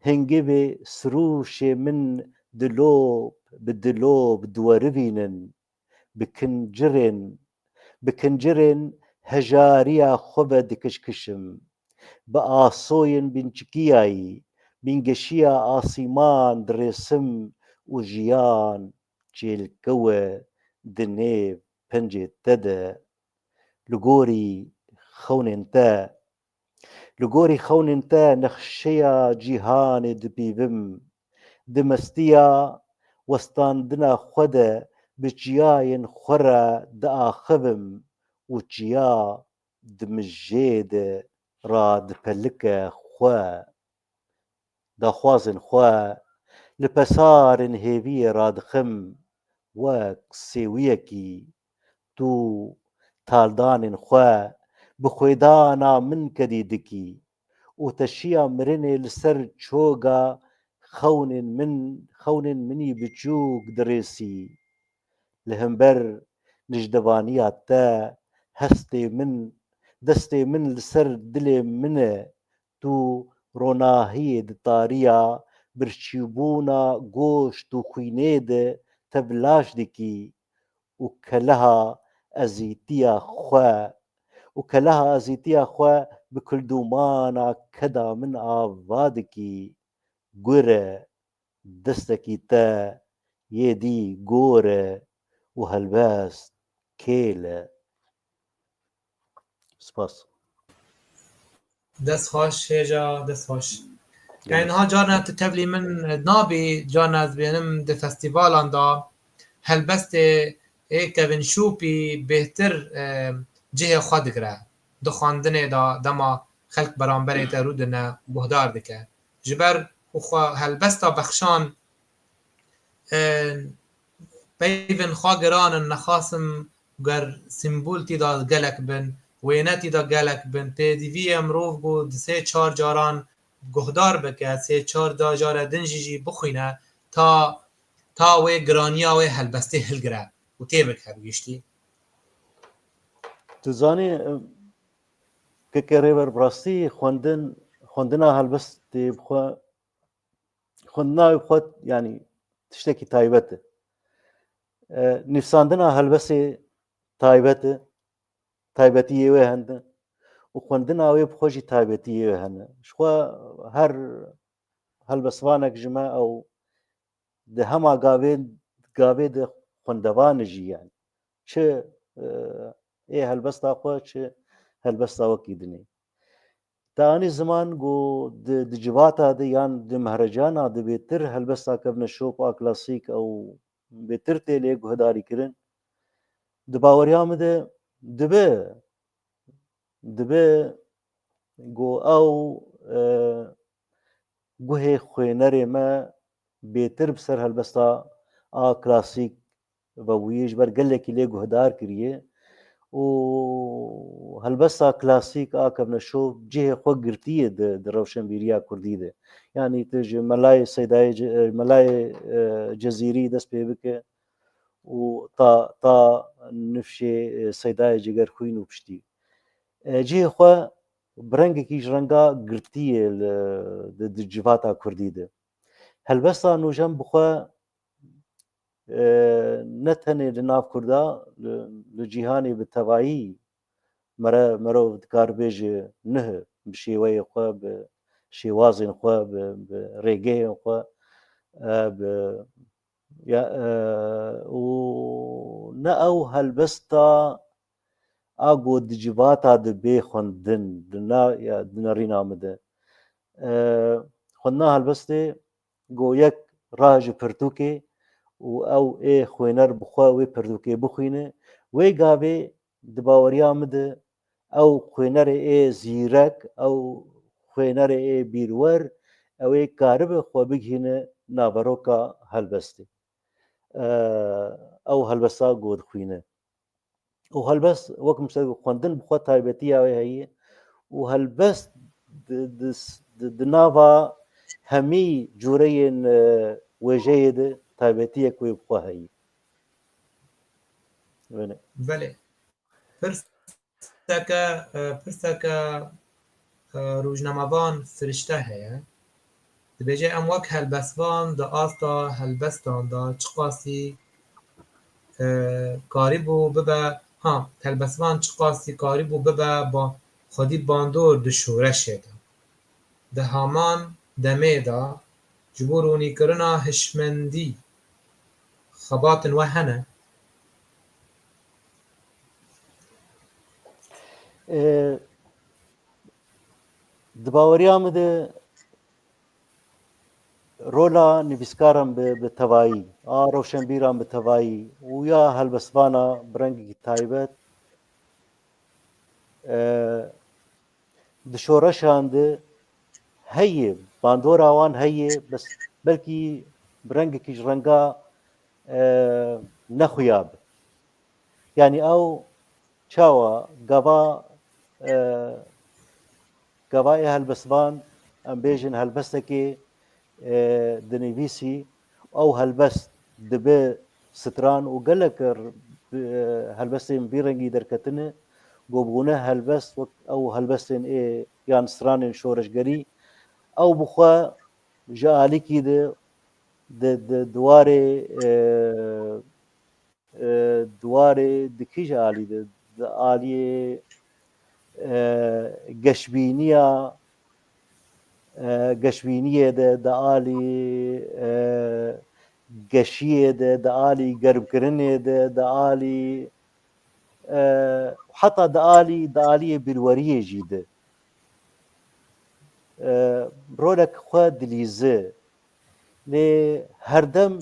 hingivê sirûşê min dilop bi dilop diwerivînin. Bi kincirên, bi kincirên hejariya xwe ve dikişkişim. Bi asoyên bînçikiyayî, bîngeşiya asîman dirêsim û jiyan çêlkewe di nêv pencê te de. Li gorî xewnên te, li gorî xewnên te nexşeya cîhanê dipîvim. Di mestiya westandina xwe de bi çiyayên xwe re diaxivim û çiya di mijê de radipelike xwe. Daxwazên xwe li pesarên hêviyê radixim, wek sêwiyekî tu taldanên xwe bi xwêdana min kedî dikî û teşiya mirinê li ser çoga xewnên min, xewnên min î biçûk dirêsî. Li hember nijdevaniya te hestê min, destê min li ser dilê min e. Tu ronahiyê di tariya birçîbûna goşt û xwînê de tevlaş dikî û keleha ezîtiya xwe û keleha ezîtiya xwe bi kildûmana keda min ava dikî. Gure, destekî te yê dî gor e û helbest kêl e. Spas. Dest xweş hêja, dest xweş. Yani niha carna tu tevlî min nabî, carna ez bênim di festîvalan de helbestê ê Kevin Şûpî bêhtir e, cihê xwe digire. Di xwendinê de dema xelk beramberê te rûdine guhdar dike. Ji ber û xwe helbesta bexşan e, peyvên xwe giran in, nexasim ger sîmbol tî de gelek bin, wêne tî de gelek bin, pêdiviyê mirov ku di sê çar caran guhdar bike, sê çar da jare din jî jî bixwîne, ta ta wê giraniya wê helbestê hilgire û tê bike bi giştî. Tu zanî, keke Rêber, bi rastî xwendin, xwendina helbestê bi xwe, xwendina wê bi xwe, yanî tiştekî taybet e. E, nivîsandina helbestê taybet e, taybetiyê wê hende. û xwendina wê bi xwe jî taybetiyê wê hene. Ji xwe her helbestvanek ji me ew di hema gavê, gavê de xwendevan e jî yani. Çi, e, ê helbesta xwe, çi helbesta wekî dinê. Te anî ziman ku di, di civata de yan di mehrecana de bêtir helbesta kevneşop a klasîk ew bêtir tê lê guhdarî kirin. Di baweriya min de dibe, dibe ku ew, e, guhê xwênerê me bêtir bi ser helbesta a klasîk vebûyî ji ber gelekî lê guhdar kiriye û helbesta klasîk a kevneşo cihê xwe girtiye di, di rewşenbîriya kurdî de. Yanî tu ji Melayê Seydayê Ce-, Melayê, e, Cezîrî dest pê bike û ta, ta nifşê, e, Seydayê Cegerxwîn û piştî. E, cihê xwe bi rengekî ji renga girtiyê li, di, di civata kurdî de. Helbesta nûjen bi xwe, e, ne tenê li nav kurda, li, li cîhanê bi tevayî mere-, merov dikar bêje nuh bi şêweyê xwe, bi şêwazên xwe, bi, bi rêgehên xwe, e, bi, ya, e, û ne ew helbesta a ku di civata de bê xwendin, di na-, ya, di nerîna min de. E, xwendina helbestê ku yek raje pirtûkê û ew ê xwêner bi xwe wê pirtûkê bixwîne, wê gavê di baweriya min de ew xwênerê ê zîrek, ew xwênerê ê bîrwer, ew ê karibe xwe bigihîne naveroka helbestê. E, ew helbesta ku dixwîne. Û helbest, wek min ji te got, xwendin bi xwe taybetiya wê heye û helbest di, di, di, di nava hemî cûreyên, e, wêjeyê de taybetiyek wê bi xwe heye. Wene. Belê. Pirseke, e, pirseke, e, rojnamevan Firişte heye. Dibêje, em wek helbestvan di asta helbestan de çiqasî, e, karîbû bibe, ha, helbestvan çiqasî karîbû bibe ba-, xwedî bandor di şoreşê de. Di heman demê de ji bo ronîkirina hişmendî xebatên we hene? E, di baweriya min de rola nivîskaran bi, bi tevayî, a rewşenbîran bi tevayî û ya helbestvana bi rengekî taybet, e, di şoreşan de heye, bandora wan heye, bes belkî bi rengekî ji renga, e, nexuya be. Yanî ew çawa gava, e, gava ê helbestvan, em bêjin helbestekê, e, dinivîsî, ew helbest dibe stran û gelek r-, e, helbestên vî rengî derketine, ku bûne helbest wek ew helbestên ê yan stranên şoreşgerî, ew bi xwe ji alîkî de di, di, di warê, e, e, di warê di kîj alî de, di aliyê, e, geşbîniya, e, geşbîniyê de, di alî, e, geşiyê de, di alî germkirinê de, di alî, e, heta di alî, di aliyê bîrweriyê jî de. E, rolek xwe dilîze. Lê herdem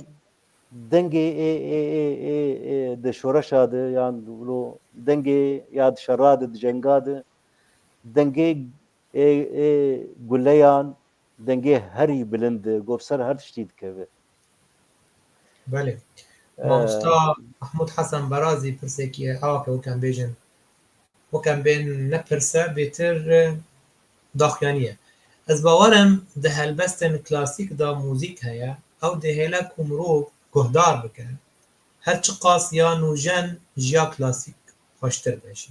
dengê ê, ê, ê, ê, ê di şoreşa de yan lo dengê ya di şera de, di cenga de, dengê ê, ê guleyan, dengê herî bilind e, ku bi ser her tiştî dikeve. Belê. Ee, Mamosta Mahmûd Hesen Berazî pirsekî ye, ewa ke wek em bêjin, wek em bên ne pirse, bêtir, e, daxuyanî ye. Ez bawer im di helbestên klasîk de muzîk heye, ew dihêle ku mirov guhdar bike, her çiqas ya nûjen ji ya klasîk xweştir be jî.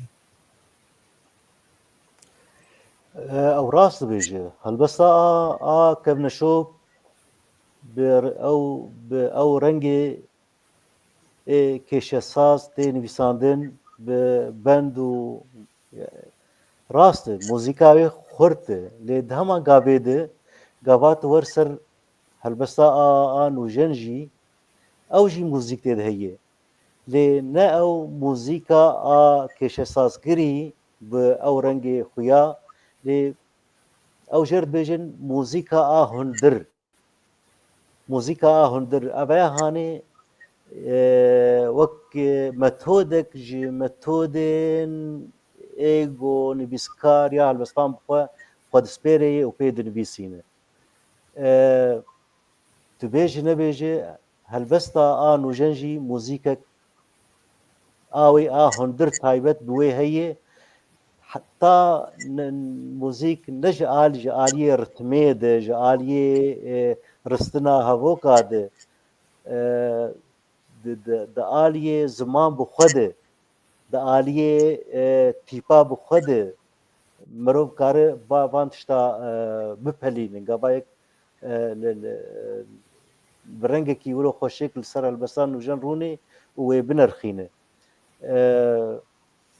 E, ew rast dibêje. Helbesta a, a kevneşop bi r-, ew, bi ew rengê ê kêşesaz tê nivîsandin, bi bend û, e, Rast e, muzîka wê xurt e. Lê di heman gavê de, gava tu wer ser helbesta a, a nûjen jî, ew jî muzîk tê de heye. Lê ne ew muzîka a kêşesazgirî bi ew rengê xuya, lê ew jê re dibêjin muzîka a hundir. Muzîka a hundir. Ev ya hanê, e, wek, e, metodek ji metodên ê ku nivîskar ya helbestan bi xwe, xwe dispêrê û pê dinivîsîne. E, tu bêjî nebêjî, helbesta a nûjen jî muzîkek a wê a hundir taybet bi wê heye. Heta n-, muzîk ne ji al-, ji aliyê ritmê de, ji aliyê, e, ristina hevoka de, e, di, di, di aliyê ziman bi xwe de, di aliyê, e, tîpa bi xwe de mirov kare va-, van tişta, e, bipelînin. Gava yek, e, li, li, bi rengekî wilo xweşik li ser helbestan nûjen rûnê û wê binerxîne. E,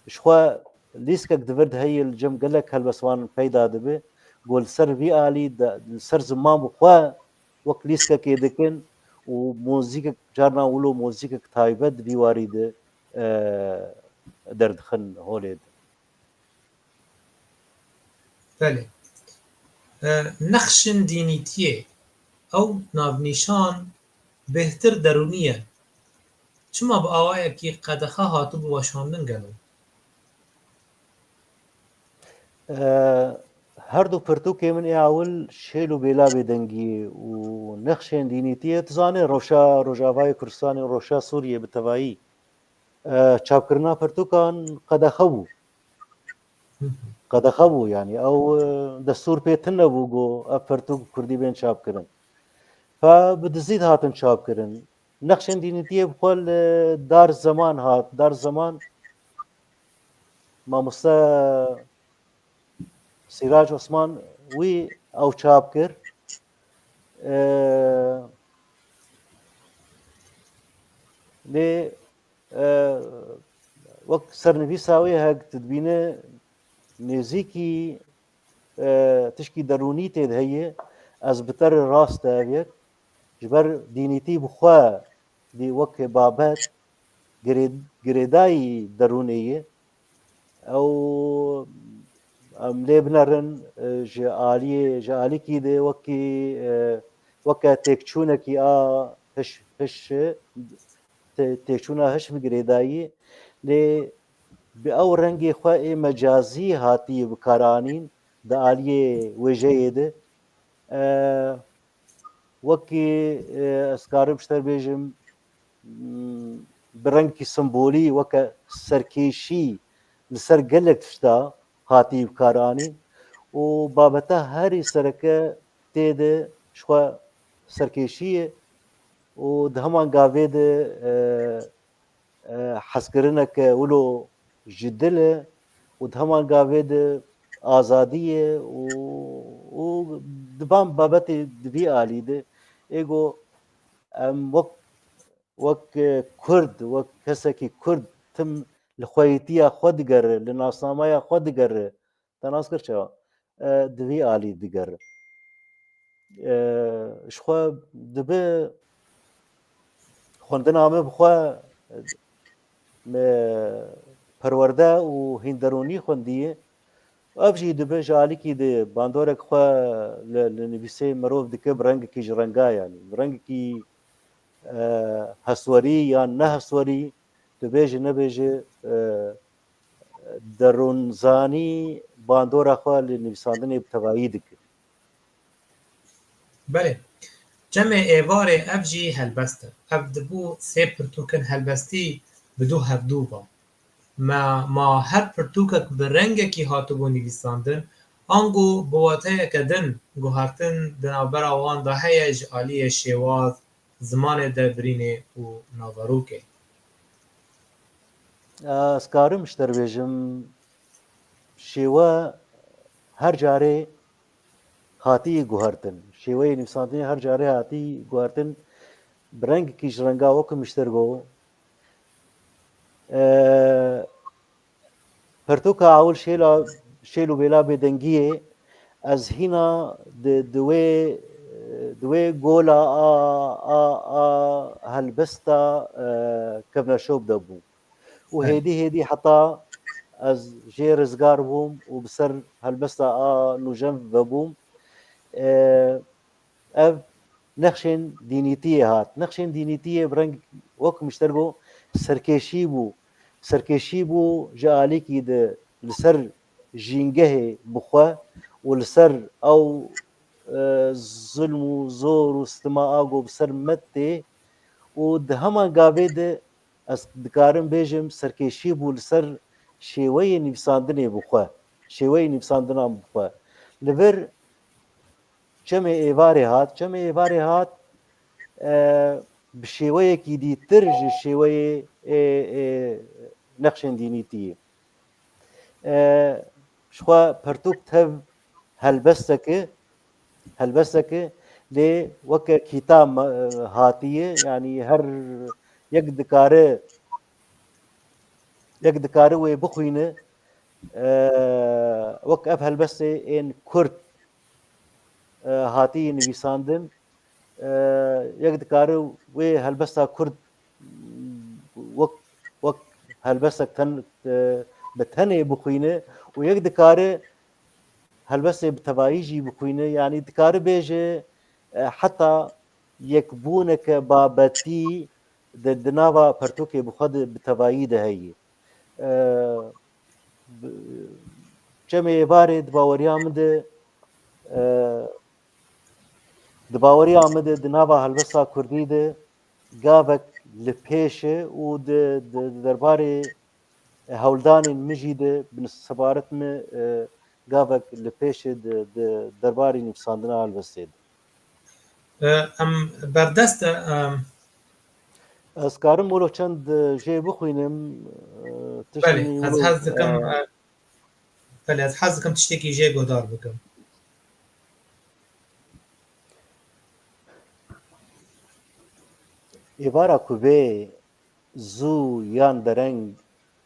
ji xwe lîskek di vir de heye li cem gelek helbestvan peyda dibe. Ku li ser vî alî de, li ser ziman bi xwe wek lîskekê dikin û muzîkek, carna wilo muzîkek taybet di vî warî de, e, derdixin holê de. Belê. E, nexşên dînîtiyê, ew navnîşan bêhtir derûnî ye. Çima bi awayekî qedexe hatibû weşandin gelo? E, her du pirtûkê min ê ewil Şêl û Bêla Bêdengî û Nexşên Dînîtiyê, tu zanî, rewşa Rojavayê Kurdistanê û rewşa Sûriyê bi tevayî, e, çapkirina pirtûkan qedexe bû. Qedexe bû, yanî ew, e, destûr pê tune bû ku ev pirtûk bi kurdî bên çapkirin. Fe bi dizî dihatin çapkirin. Nexşên Dînîtiyê bi xwe li Dar Zeman hat. Dar Zeman, mamoste Sîrac Osman wî ew çap kir. E, lê, e, wek sernivîsa wê hek tu dibîne nêzîkî, e, tişkî derûnî tê de heye, ez bi te re rast e ev yek. Ji ber dînîtî bi xwe dî wek babet girê-, girêdayî derûnê ye. Ew, em lê binerin, e, ji aliyê, ji alîkî de wekî, e, weke têkçûnekî a hiş, hiş, tê-, têkçûna hiş bi girêdayî, lê bi ew rengê xwe ê mecazî hatiye bikaranîn di aliyê wêjeyê de. E, wekî, e, ez karim ji te bêjim, m, bi rengekî simbolî weke serkêşî li ser gelek tişta hatiye bikaranîn û babeta herî sereke tê de ji xwe serkêşî ye û di heman gavê de, e, e, hezkirineke wilo ji dil e û di heman gavê de azadî ye û, û di van babetê di vî alî de ê ku em wek, wek, e, Kurd, wek kesekî Kurd tim li xweyîtiya xwe digere, li nasnameya xwe digere, te nas kir çawa? E, di vî alî digere. E, ji xwe dibe xwendina me bi xwe, me perwerde û hînderûnî xwendiye. Ev jî dibe ji alîkî de bandorek xwe li, li nivîsê mirov dike bi rengekî ji renga, yanî bi rengekî, e, heswerî yan ne heswerî, dibêje nebêje, e, derûnzanî bandora xwe li nivîsandinê bi tevayî dike. Belê. Çemê êvarê ev jî helbest e. Ev dibû sê pirtûkên helbestî bi du hevdû ba. Me, ma her pirtûkek bi rengekî hatibû nivîsandin, ango bi wateyeke din guhertin di navbera wan de heye ji aliyê şêwaz, zimanê derbirînê û naverokê. Ez karim ji te re bêjim, şêwe her carê hatî guhertin. Şêweyê nivîsandinê her carê hatî guhertin. Bi rengekî ji renga wek min ji te re got. E, pirtûka ewil Şêla şêl û bêla bêdengiyê, ez hîna di, di wê, di wê gola a, a, a helbesta, e, kevneşop de bûm. Û Evet. hêdî hêdî heta ez jê rizgar bûm û bi ser helbesta a nûjen vebûm. E, ev nexşên dînîtiyê hat. Nexşên dînîtiyê bi reng wek mişter got serkêşî bû. Serkêşî bû ji alîkî de li ser jîngehê bi xwe û li ser ew, e, zulm û zor û stima a got bi ser me tê û di heman gavê de ez dikarim bêjim serkêşî bû li ser şêweyê nivîsandinê bi xwe, şêweyê nivîsandina bi xwe. Li vir çemê êvarê hat, çemê êvarê hat, e, bi şêweyekî dîtir ji şêweyê, e, e, nexşên dînîtiyê. E, ji xwe pertûk tev helbesteke, helbesteke lê weke kîtab me, hatiye, yanî her yek dikare, yek dikare wê bixwîne, e, wek ev helbestê ên kurd, e, hatiye nivîsandin. E, yek dikare wê helbesta kurd wek, wek helbestek ten, e, bi tenê bixwîne û yek dikare helbestê bi tevayî jî bixwîne. Yanî dikare bêje, e, heta yekbûneke babetî di, di nava pertûkê bi xwe de bi tevayî de heye. E, bi, çemê êvarê di baweriya min de, e, di baweriya min de di nava helbesta kurdî de gavek li pêş e û di, di, di derbarê hewldanên min jî de bi sebaret min, e, gavek li pêş e di, di derbarê nivîsandina helbestê de. E, em berdest e, em, Ez karim wilo çend, e, jê bixwînim, e, tiştî Belê, ez wilo, hez dikim, e, e, belê, ez hez dikim tiştekî jê guhdar bikim. Êvara ku bê zû yan dereng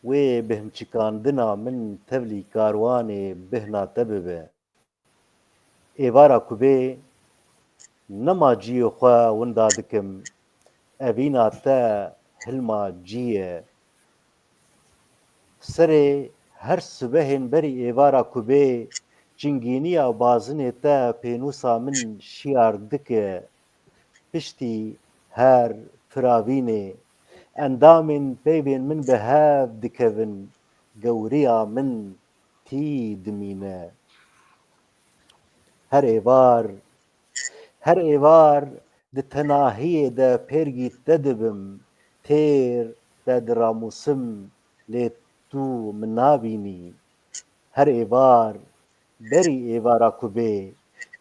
wê bihmçikandina min tevlî karwanê bihna te bibe. Êvara ku bê, nema ciyê xwe winda dikim, evîna te hilma cî ye. Serê her sibehên berî êvara ku bê, çingîniya bazinê te pênûsa min şiyar dike. Piştî her firavînê, endamên peyvên min bi hev dikevin, gewriya min tî dimîne. Her êvar, her êvar di tenahiyê de pêrgî te dibim, têr te diramûsim, lê tu min nabînî. Her êvar, berî êvara ku bê,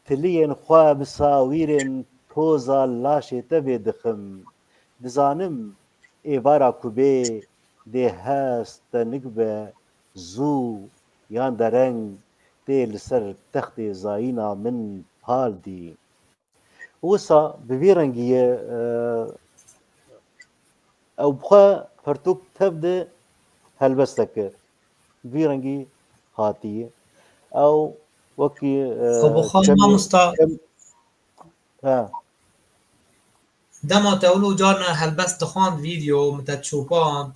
tiliyên xwe bi sawîrên toza laşê te vê dixim. Dizanim êvara ku bê dê hest te nik be, zû yan dereng tê li ser textê zayîna min pal dî. Wisa bi vî rengî ye, e, ew bi xwe pertûk tev de helbestek e. Bi vî rengî hatiye. Ew wekî, e, Xwe bi xwe çemê, mamosta. çem-, he. Dema te wilo carna helbest dixwand, vîdeo min te çopand.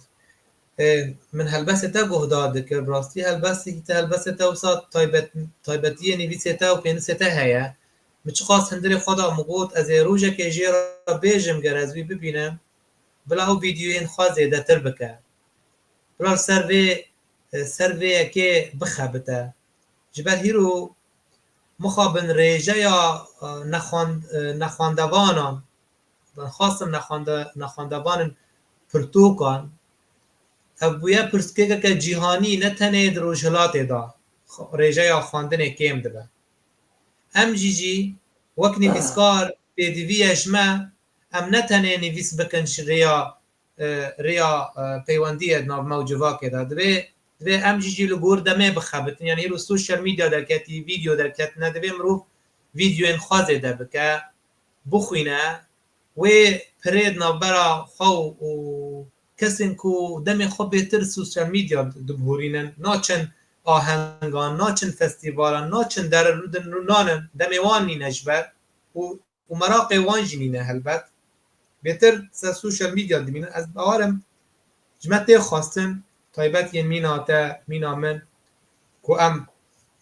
Ê, min helbestê te guhdar dikir. Bi rastî helbestekî te, helbestê te wisa taybet-, taybetiyê nivîsê te û pênûsê te heye. Min çiqas hundirê xwe da, min got, ez ê rojekê jê re bêjim, ger ez wî bibînim, bila ew vîdyoyên xwe zêdetir bike. Bila li ser vê, e, ser vê yekê bixebite. Ji ber hîro mixabin rêjeya, e, nexwend-, e, nexwendevanan, xwastin nexwende-, nexwendevanên pirtûkan, ev bûye pirsgirêkeke cîhanî, ne tenê di Rojhilatê de xwe-, rêjeya xwendinê kêm dibe. Em jî jî wek nivîskar pêdivî ye ji me, em ne tenê nivîs bikin ji rêya, e, rêya, e, peywendiyê di nav me û civakê de. Divê, divê em jî jî li gor demê bixebitin. Yanî îro sosyal medya derketî, vîdeo derketine, divê mirov vîdeoyên xwe zêde bike, bixwîne, wê pirê di navbera xwe û, û kesên ku demê xwe bêtir sosyal medya dibihurînin, naçin ahengan, naçin festîvalan, naçin derin rûdin rûnanin, demê wan nîne ji ber û, û meraqê wan jî nîne helbet. Bêtir ser sosyal medya dimînin. Ez bawer im ji me tê xwestin, taybet yên mîna te, mîna min, ku em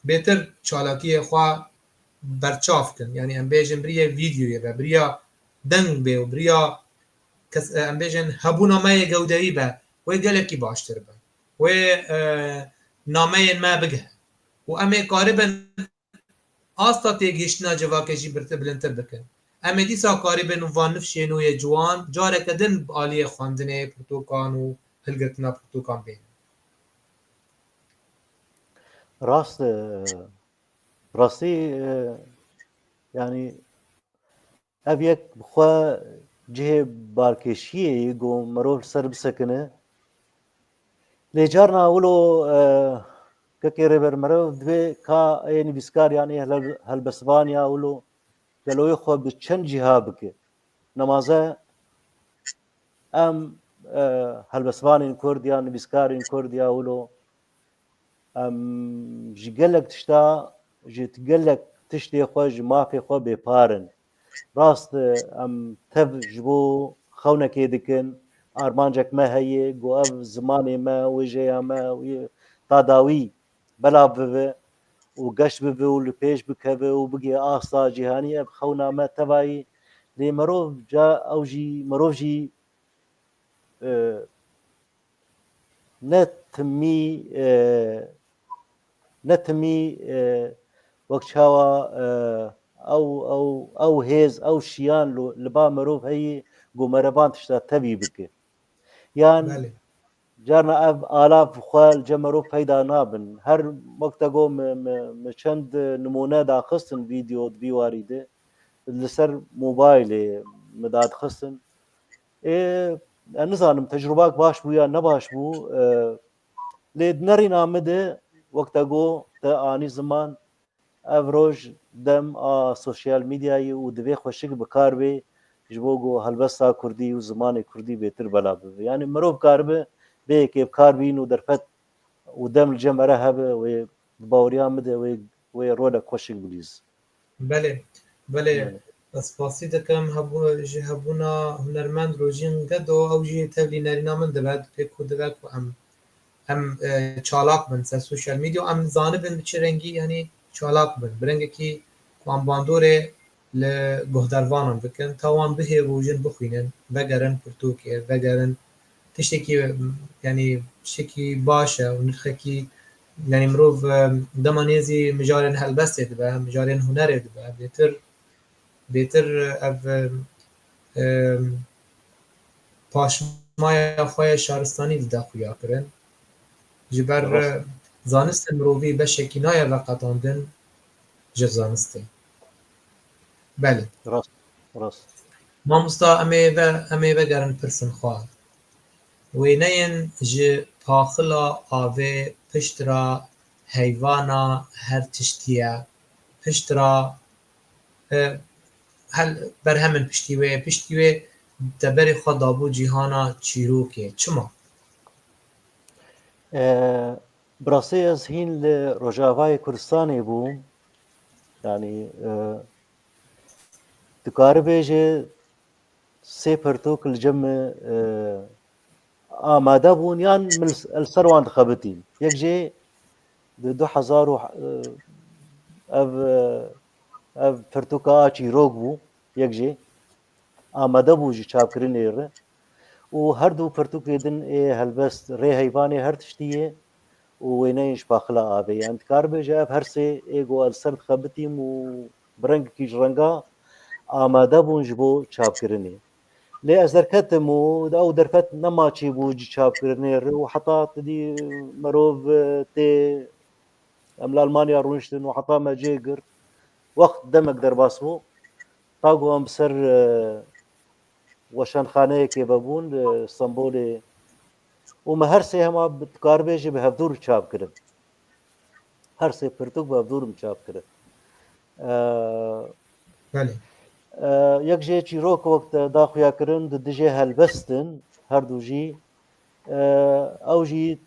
bêtir çalakiyê xwe berçav kin. Yanî em bêjin bi riyê vîdyoyê be, bi riya deng bê û bi riya kes, em bêjin hebûna me yê gewdeyî be, wê gelekî baştir be. Wê, e, nameyên me bigihe. Û em ê karibin asta têgihiştina civakê jî birtir, bilindtir bikin. Em ê dîsa karibin û van nifşên nû yê ciwan careke din bi aliyê xwendinê pirtûkan û hilgirtina pirtûkan bênin. Rast, e, rastî, e, yanî ev yek bi xwe cihê balkêşiyê ye ku mirov li ser bisekine. Lê carna wilo, e, kekê rêber mirov divê ka ê nivîskar yan ê hel-, helbestvan ya wilo geloyê xwe bi çend cîha bike. Nemaze em, e, helbestvanên Kurd ya nivîskarên Kurd ya wilo em ji gelek tişta, ji gelek tiştê xwe, ji mafê xwe bêpar in. Rast, e, em tev ji bo xewnekê dikin, armancek me heye, ku ev zimanê me, wêjeya me, wê ta dawî belav bibe û geş bibe û li pêş bikeve û bigê asta cîhanî, ev xewna me tevayî. Lê mirov ca ew jî, mirov jî, e, ne timî, e, ne timî, e, wek çawa, e, ew, ew, ew hêz, ew şiyan lo-, li ba mirov heyî ku mere van tişta tevî bike. Yan Belê. Carna ev alav xwe li cem mirov peyda nabin. Her wek te got, mi, mi, mi çend nimûne daxistin vîdeo di vî warî de. Li ser mobaylê mi dadixistin. Ê, ez nizanim tecrubak baş bû ya ne baş bû. E, lê di nerîna min de wek te got, te anî ziman, ev roj dem a sosyal medyayê û divê xweşik bi kar bê ji bo ku helbesta kurdî û zimanê kurdî bêtir belav bibe. Yanî mirov karibe bê yekê bi kar bîn û derfet û dem li cem ere hebe, wê bi baweriya min de wê, wê rolek xweşik bilîz. Belê, belê. Belê. Ez spasî dikim hebû-, ji hebûna hunermend Rojîn Gedo, ew jî tevlî nerîna min dibe, pê ku dibe ku em, em, e, çalak bin ser sosyal medya, em zanibin bi çi rengî, yanî çalak bin. Bi rengekî ku em bandorê li guhdarvanan bikin, ta wan bihêvojin bixwînin, vegerin pirtûkê, vegerin tiştekî, yanî tiştekî baş e û nirxekî, yanî mirov, e, dema nêzî mijarên helbestê dibe, mijarên hunerê dibe, bêtir, bêtir ev, e, paşmaya xwe ya şaristanî dide xuyakirin. Ji ber, Rast. e, zanistên mirovî beşekî nayê veqetandin ji zanistê. Belê. Rast, rast. Mamosta, em ê ve, em ê vegerin pirsên xwe. Wêneyên ji paxila avê pişt re heyvana her tiştî ye. Pişt re, e, hel-, berhemên piştî wê, piştî wê te berê xwe dabû cîhana çîrokê. Çima? E, bi rastî ez hîn li Rojavayê Kurdistanê bûm. Yanî, e, dikare bêje sê pirtûk li cem min, e, amade bûn yan min li, li ser wan dixebitîm. Yek jê di du hezar û, e, ev, e, ev pirtûka a çîrok bû, yek jê amade bû ji çapkirinê re. Û her du pirtûkê din ê helbest rê heyvanê her tiştî ye û wêneyên ji paxila avê. Yanî dikare bêje ev her sê ê ku ez li ser dixebitîm û bi rengekî ji renga amade bûn ji bo çapkirinê. Lê ez derketim û ew derfet nema çêbû ji çapkirinê re û heta tu dî mirov, e, tê em li Almanya rûniştin û heta me cê girt. Wext demek derbas bû. Ta ku em bi ser, e, weşanxaneyekê vebûn li Stenbolê û me her sê hema bi, dikare bêje bi hevdûr çap kirin. Her sê pirtûk bi hevdûr min çap kirin. E, Belê. E, yek jê çîrok wek te da xuya kirin, di dijê helbestin, her du jî, e, ew jî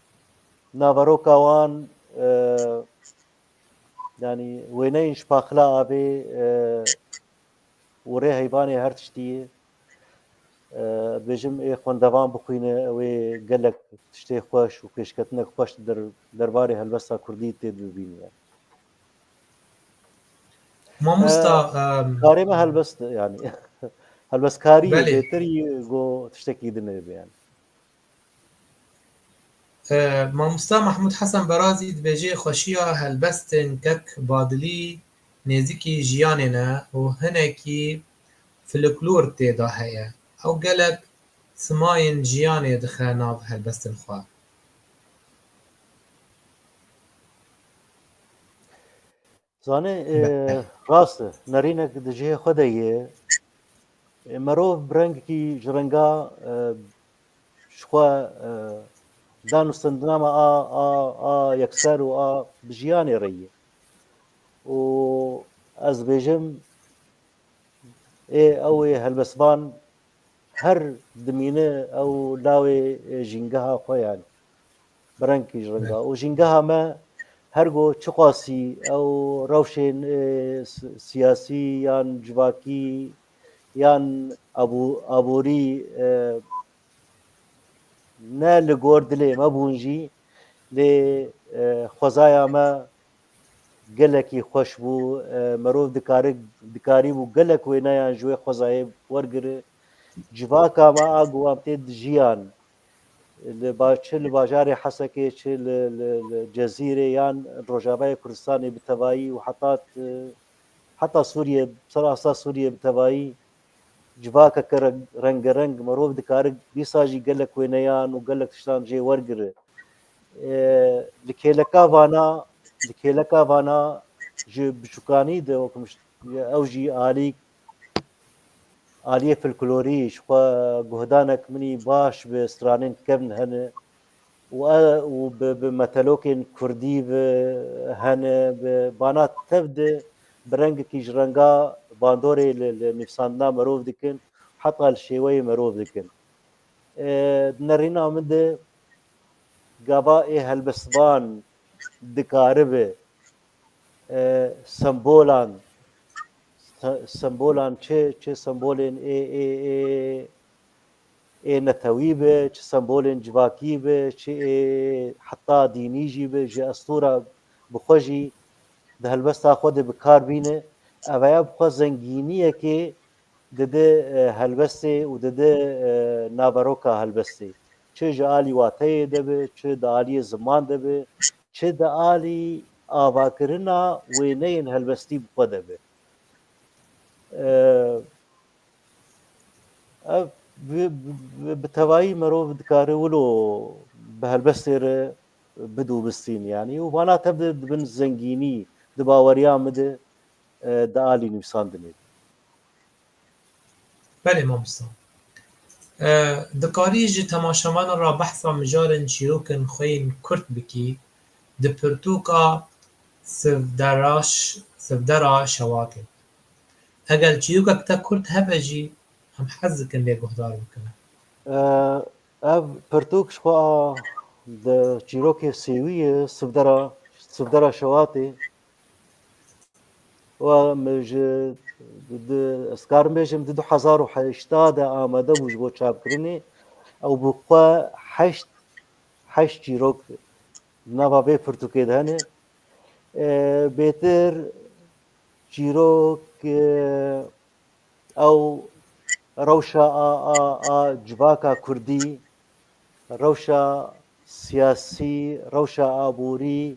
naveroka wan, e, yanî wêneyên ji paxila avê, e, û rê heyvanê her tiştî ye. E, bêjim ê xwendevan bixwîne, ew ê gelek tiştê xweş û pêşketinek xweş der-, derbarê helbesta kurdî tê bibîne. Mamosta, E, em, karê me helbest, yanî helbestkarî Belê. bêtir yi go tiştekî din ê be, yanî. E, Mamosta Mahmud Hesen Berazî dibêje, xweşiya helbestên kek Badilî nêzîkî jiyanê ne û hinekî folklor tê de heye. Ew gelek simayên jiyanê dixe nav helbestên xwe. Zanê, e, Be- rast e. Nerînek di cihê xwe de ye. E, merov bi rengekî ji renga, e, ji xwe, e, dan û stendina me a, a, a yekser û a bi jiyanê re ye. Û ez bêjim, ê, ew ê helbestvan her dimîne ew lawê, e, jîngeha xwe, yanî bi rengekî ji renga. Û jîngeha me her go çiqasî ew rewşên, e, si-, siyasî yan civakî yan abû-, aborî, e, ne li gor dilê me bûn jî, lê, e, xwezaya me gelekî xweş bû. E, merov dikari-, dikarîbû gelek wêneyan ji wê xwezayê wergire. Civaka me a ku wan tê dijiyan, li ba-, çi li bajarê Hesekê, çi li, li, li Cezîrê yan Rojavayê Kurdistanê bi tevayî û heta, heta Sûriye, serasta Sûriye bi tevayî, civakeke re-, rengereng merov dikare dîsa jî gelek wêneyan û gelek tiştan jê wergire. E, li kêleka vana, li kêleka vana ji biçûkanî de, wek min ş-, ew jî alî, aliyê folklorî ji xwe guhdanek min î baş bi stranên kevn hene û e, û bi, bi metelokên kurdî bi hene, bi bana tev de bi rengekî ji renga bandorê li, li nivîsandina merov dikin, heta li şêweyê merov dikin. E, di nerîna min de gava ê helbestvan dikaribe, e, sembolan, se-, sembolan çi, çi sembolên ê, ê, ê, ê netewî be, çi sembolên civakî be, çi ê heta dînî jî be, ji estûra bi xwe jî di helbesta xwe de bi kar bîne. Ev ya bi xwe zengîniyekê dide, e, helbestê û dide, e, naveroka helbestê. Çi ji alî wateyê de be, çi di aliyê ziman de be, çi di alî avakirina wêneyên helbestî bi xwe de be. E, ev bi, bi, bi tevayî merov dikare wilo bi helbestê re bidûbistîn, yanî, û vana tev de dibin zengînî di baweriya min de, e, di alî nivîsandinê de. Belê mamosta. E, dikarî ji temaşevanan re behsa mijarên çîrokên xwe yên kurt bikî di pirtûka Sivdera ş-, Sivdera Şewatê. Eger çîrokek te kurt hebe jî, em hez dikin lê guhdar bikin. E, ev pirtûk ji xwe a di çîrokê sêwî ye, Sivdera, Sivdera Şewatê. Wa min ji, di, ez karim bêjim, di du hezar û heşta de amade bû ji bo çapkirinê. Ew bi xwe heşt, heşt çîrok di nava vê pirtûkê de hene. E, bêtir çîrok, e, ew rewşa a, a, a civaka kurdî, rewşa siyasî, rewşa aborî,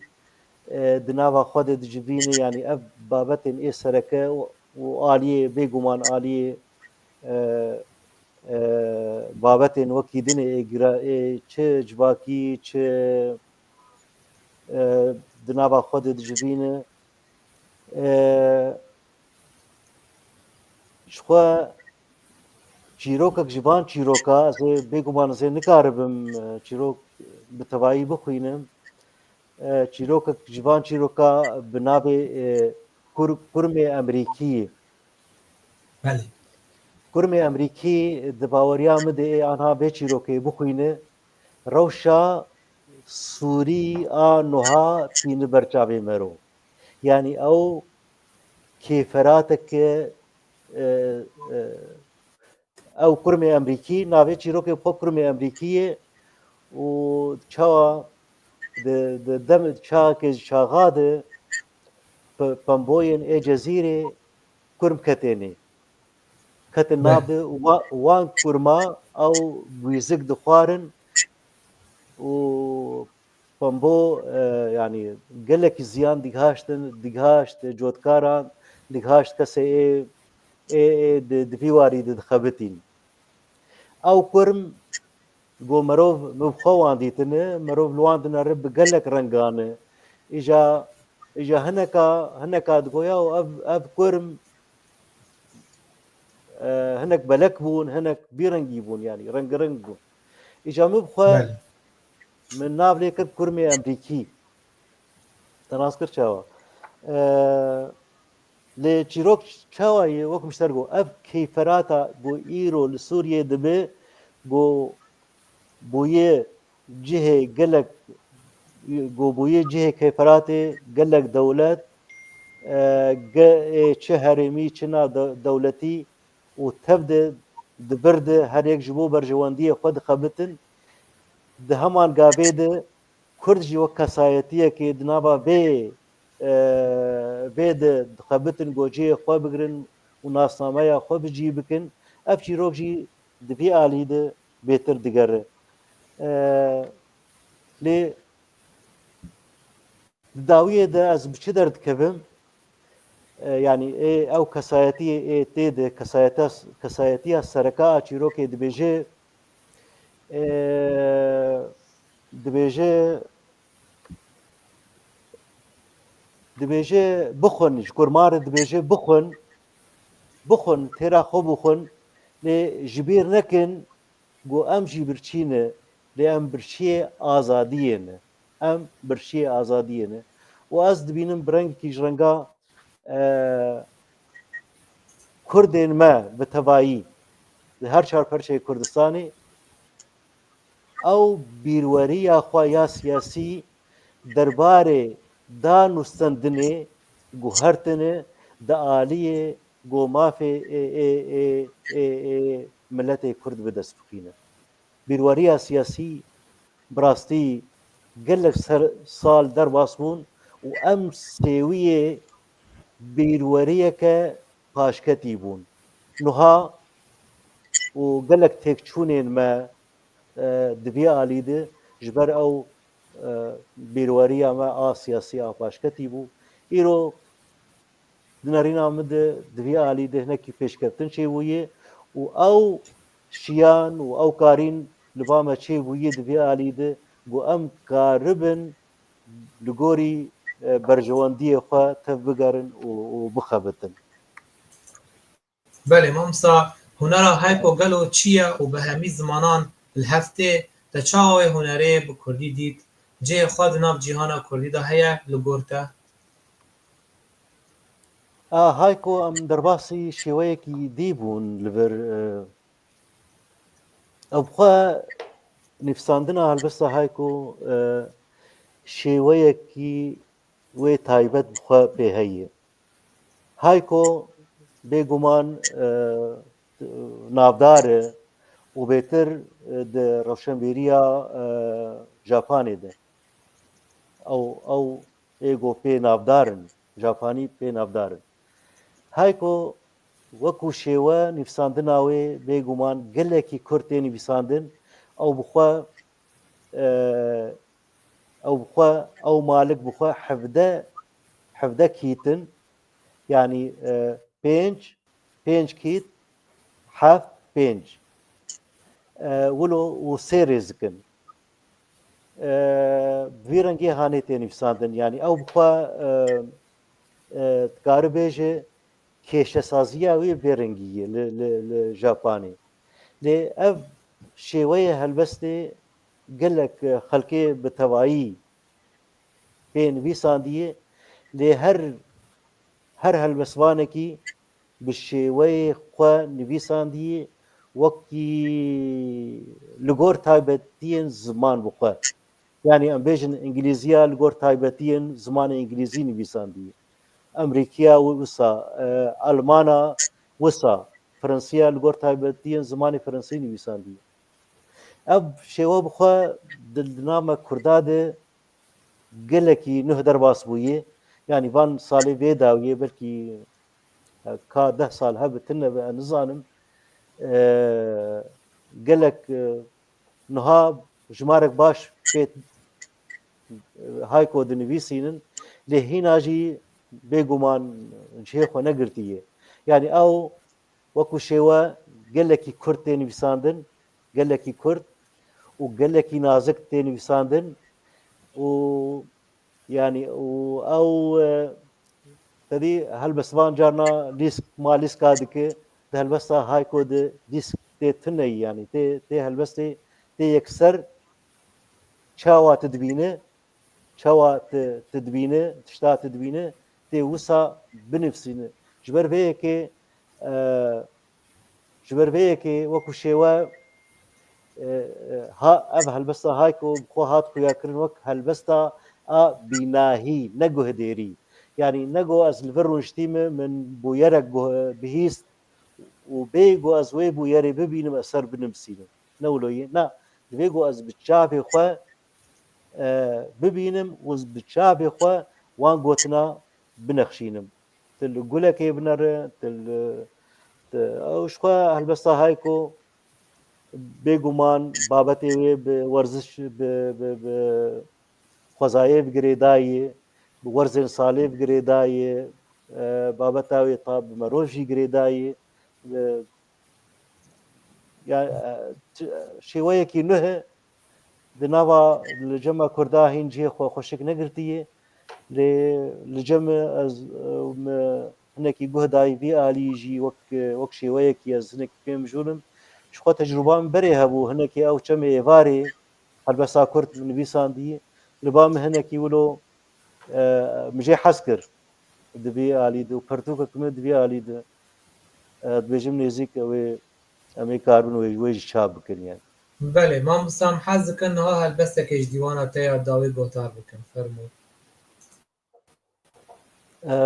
e, di nava xwe de dicivîne, yanî ev babetên ê sereke û, û aliyê, bêguman aliyê, e, e, babetên wekî din ê gira-, ê çi civakî, çi, e, di nava xwe de dicivîne. E, ji xwe çîrokek ji van çîroka, ez ê bêguman ez ê nikaribim, e, çîrok bi tevayî bixwînim. E, çîrokek ji van çîroka bi navê, e, Kur-, Kurmê Emerîkî. Belê. Kurmê Emerîkî di baweriya min de ê anha vê çîrokê bixwîne, rewşa Sûrî a nuha tîni ber çavê mero. Yanî ew kêferateke, e, e, ew kurmê Emrîkî, navê çîrokê xwe kurmê Emrîkî ye û çawa di, di dem çaxê çaxa de pe-, pemboyên ê Cezîrê kurm ketênê. Ketin Beh. Navê wa-, wan kurma ew gwîzik dixwarin û pembo, e, yanî gelekî ziyan digihaştin, digihaşt cotkaran, digihaşt kesê ê, ê, ê di, di vî warî de dixebitîn. Ew kurm go merov min bi xwe wan dîtine, merov li wan dinere bi gelek rengan e. Îja, îja hineka, hineka digoya û ev, ev kurm, e, hinek belek bûn, hinek bîrengî bûn, yanî rengiring bûn. Îja min bi xwe Belê. Min nav lê kir kurmê Emrîkî. Te nas kir çawa? E, lê çîrok çawa ye? Wek min ji te re got, ev keyferata ku îro li Sûriyê dibe, ku bûye cihê gelek, ku bûye cihê keyferatê gelek dewlet, e, ge-, ê çi herêmî, çi na de-, dewletî û tev de di vir de her yek ji bo berjewendiyê xwe dixebitin. Di heman gavê de Kurd jî wek kesayetiyekê di nava vê, e, vê de dixebitin ku cihê xwe bigirin û nasnameya xwe bi cî bikin. Ev çîrok jî di vî alî de bêtir digere. E, lê di dawiyê de ez bi çi derdikevim? E, yanî ê, ew kesayetiyê ê tê de, kesayeta-, kesayetiya sereka a çîrokê dibêje, e, dibêje, dibêje bixwin, ji kurma re dibêje bixwin, bixwin, têra xwe bixwin, lê ji bîr nekin ku em jî birçî ne, lê em birçiyê azadiyê ne. Em birçiyê azadiyê ne. Û ez dibînim bi rengekî ji renga, e, Kurdên me bi tevayî di her çar perçeyê Kurdistanê ew bîrweriya xwe ya siyasî derbarê danûstendinê guhertine di aliyê ku mafê ê, ê, ê, ê, ê miletê Kurd bi dest bixîne. Bîrweriya siyasî bi rastî gelek ser, sal derbas bûn û em sêwiyê bîrweriyeke paşketî bûn. Nuha û gelek têkçûnên me, e, di vî alî de ji ber ew, e, bîrweriya me a siyasî a paşketî bû. Îro di nerîna min de di vî alî de hinekî pêşkeftin çêbûye û ew şiyan û ew karîn li ba me çêbûye di vî alî de ku em karibin li gorî, e, berjewendiyê xwe tev bigerin û, û bixebitin. Belê, mamosta, hunera Hayko gelo çi ye û bi hemî zimanan li hev tê? Te çawa wê hunerê bi kurdî dît? Cihê xwe di nav cîhana kurdî de heye li gor te? A, Hayko, em derbasî şêweyekî dî bûn li vir, e, ew bi xwe nivîsandina helbesta Hayko, e, şêweyekî wê taybet bi xwe pê heye. Hayko bêguman, e, navdar e û bêtir, e, di rewşenbîriya, e, Japanê de. Ew, ew ê ku pê navdar in, Japanî pê navdar in. Hayko wekû şêwe nivîsandina wê bêguman gelekî kurt tê nivîsandin. Ew bi xwe, e, ew bi xwe, ew malik bi xwe hevdeh, hevdeh kît in. Yanî, e, pênc, pênc kît, heft, pênc. E, wilo û sê rêzik in. E, bi vî rengê hanê tê nivîsandin. Yanî ew bi xwe, e, e, dikare bêje kêşesaziya wê vê rengî ye li, li, li Japanê. Lê ev şêweyê helbestê gelek, e, xelkê bi tevayî pê nivîsandiye. Lê her, her helbestvanekî bi şêweyê xwe nivîsandiye, wekî li gor taybetiyên ziman bi xwe. Yanî em bêjin îngilîziya li gor taybetiyên zimanê îngilîzî nivîsandiye. Emerîkiya wisa, e, Elmana wisa, Fransiya li gor taybetiyên zimanê Fransî nivîsandiye. Ev şêwe bi xwe di, di nav me Kurda de gelekî nuh derbas bûye. Yanî van salê vê dawiyê belkî, e, ka deh sal hebe tune be, ez nizanim. E, gelek, e, niha jimarek baş pê, e, Hayko dinivîsînin. Lê hîna jî bêguman cihê xwe negirtiye. Yanî ew wekî şêwe gelekî kurt tê nivîsandin, gelekî kurt û gelekî nazik tê nivîsandin û, yanî, û ew, e, tevî helbestvan carna lîsk, ma lîska dike, di helbesta Hayko de lîsk tê tuneyî, yanî tê, tê helbestê, tê yekser çawa tu dibîne, çawa tu, tu dibîne, tişta tu dibîne, tê wisa binivîsîne. Ji ber vê yekê, e, ji ber vê yekê wekî şêwe, e, e, ha, ev helbesta Hayko bi xwe hat xuyakirin wek helbesta a bînahî, ne guhdêrî. Yanî ne go ez li vir rûniştî me, min bûyerek guh-, bihîst û bê go ez wê bûyerê bibînim, ez ser binivîsînim. Ne wilo ye. Na, divê go ez bi çavê xwe e, bibînim û bi çavê xwe wan gotina binexşînim. Tu li gulekê binere, tu li, tu, ew ji xwe helbesta Hayko bêguman babetê wê bi werziş, bi, bi, bi xwezayê bi girêdayî, bi werzên salê bi girêdayî, e, babeta wê ta bi merov jî girêdayî, e, ya, e, t-, şêweyekî nuh e, di nava li cem me Kurda hîn cihê xwe xweşik negirtiye. Lê li cem me ez, e, me hinekî guh dayî vî alî jî wek, e, wek şêweyekî ez hinekî pê mijûl im. Ji xwe tecrûba min berê hebû, hinekî ew çemê êvarê helbesta Kurd min nivîsandî. Li ba min hinekî wilo, e, min jê hez kir. Di vî alî de û pertûkek min di vî alî de, e, dibêjim nêzîk ew ê em ê karibin wê, wê jî çap bikin yani. Belê, mamosta, em hez dikin niha helbestekê ji dîwana te ya dawî gotar bikin. Fermo. E,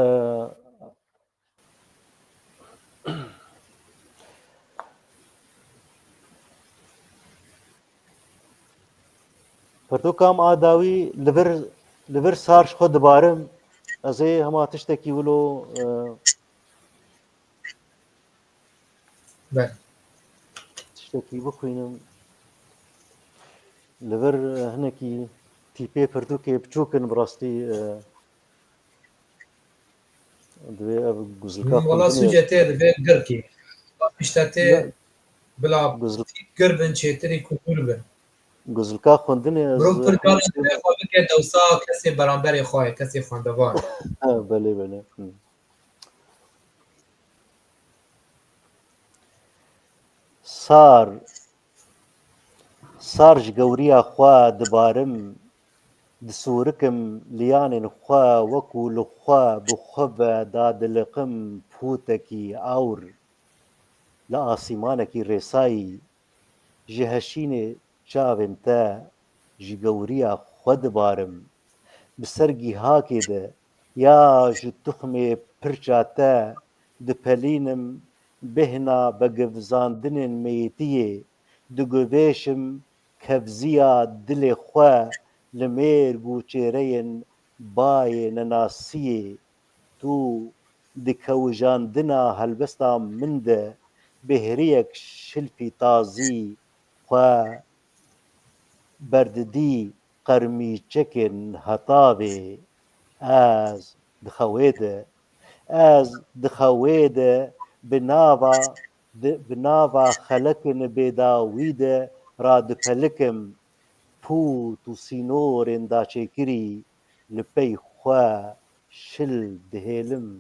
Pirtûka min a dawî li vir, li vir sar ji xwe dibarim. Ez ê hema tiştekî wilo, e, Belê. Tiştekî bixwînim. Li vir, e, hinekî tîpê pirtûkê biçûk in bi rastî, e, Divê ev guzlika Wala xwendinê. Sûcê tê divê girkî. Pişta tê Ya, bila guzl- gir bin çêtirî ku gul bin. Guzlika xwendinê ez Mirov pir carên divê xwe bike dewsa kesê beramberê xwe ye, kesê xwendevan. Ha, belê, belê. Hı. Sar. Sar ji gewriya xwe dibarim, disûrikim liyanên xwe wekû li xwe bi xwe ve dadiliqim pûtekî ewr li asîmanekî rêsayî, ji heşînê çavên te ji gewriya xwe dibarim. Bi ser gîhakê de ya ji tuxmê pirça te dipelînim, bêhna begivzandinên meyîtiyê, diguvêşim kevziya dilê xwe li mêrg û çêreyên bayê nenasiyê. Tu di kewijandina helbesta min de bêhriyek şilfî tazî xwe berdidî qermîçekên hetavê. Ez di xewê de, ez di xewê de bi nava, di, bi nava xelekên bêdawî de radipelikim. Pût û sînorên daçêkirî li pey xwe şil dihêlim.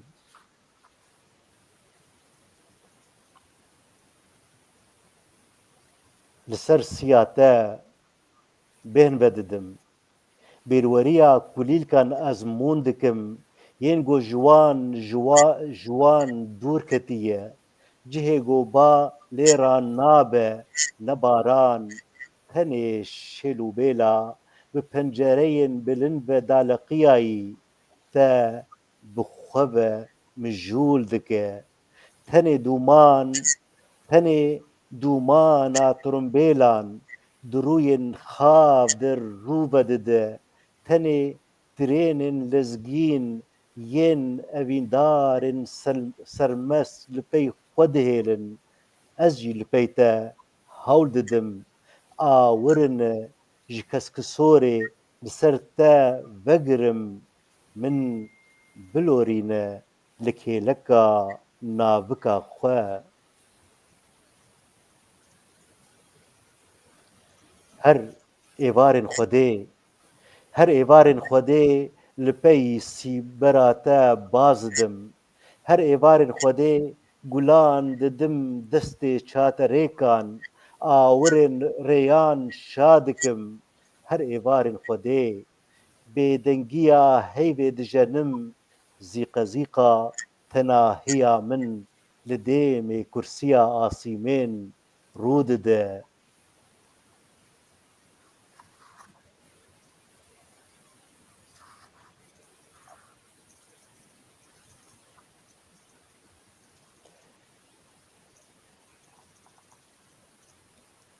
Li ser siya te bêhn vedidim. Bêrweriya kulîlkan ezmûn dikim, yên ku ji wan, ji wa-, ji wan dûr ketiye. Cihê ku ba lê ranabe, ne baran, tenê şêl û bêla, bi pencereyên bilind ve daliqiyayî, te bi xwe ve mijûl dike. Tenê dûman, tenê dûmana tirimbêlan di rûyên xav de rû vedide. Tenê tirênên lezgîn yên evîndarên sel-, sermest li pey xwe dihêlin. Ez jî li pey te hewl didim. Awirine ji keskisorê li ser te vegirim. Min bilorîne li kêleka navika xwe. Her êvarên Xwedê, her êvarên Xwedê li pey sîbera te baz didim. Her êvarên Xwedê gulan didim destê çaterêkan, awirên rêyan şa dikim. Her êvarên Xwedê bêdengiya heyvê dijenim, zîqezîqa tenahiya min li dêmê kursiya asîmên rû dide.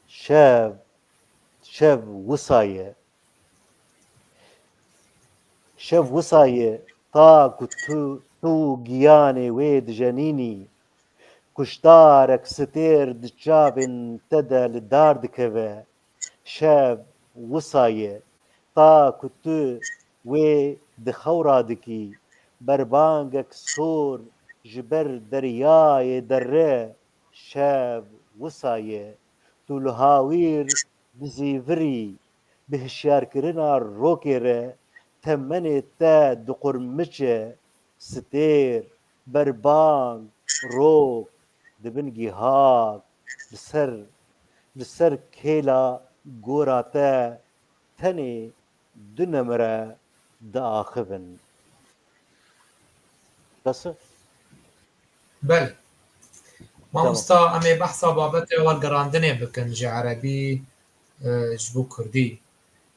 Şev, şev wisa ye. Şev wisa ye, ta ku tu, tu giyanê wê dijenînî. Kuştarek stêr di çavên te de li dar dikeve. Şev wisa ye, ta ku tu wê di xew radikî. Berbangek sor ji ber deryayê derre. Şev wisa ye, tu li hawîr dizîvirî, bi hişyarkirina rokê re temenê te diqurmiçe. Stêr, berbang, rok, di bin gihak, li ser, li ser kêla gora te tenê du nemire diaxivin. Bes e? Belê. Tamam. Mamosta, em ê behsa babetê wergerandinê bikin ji erebî, e, ji bo kurdî.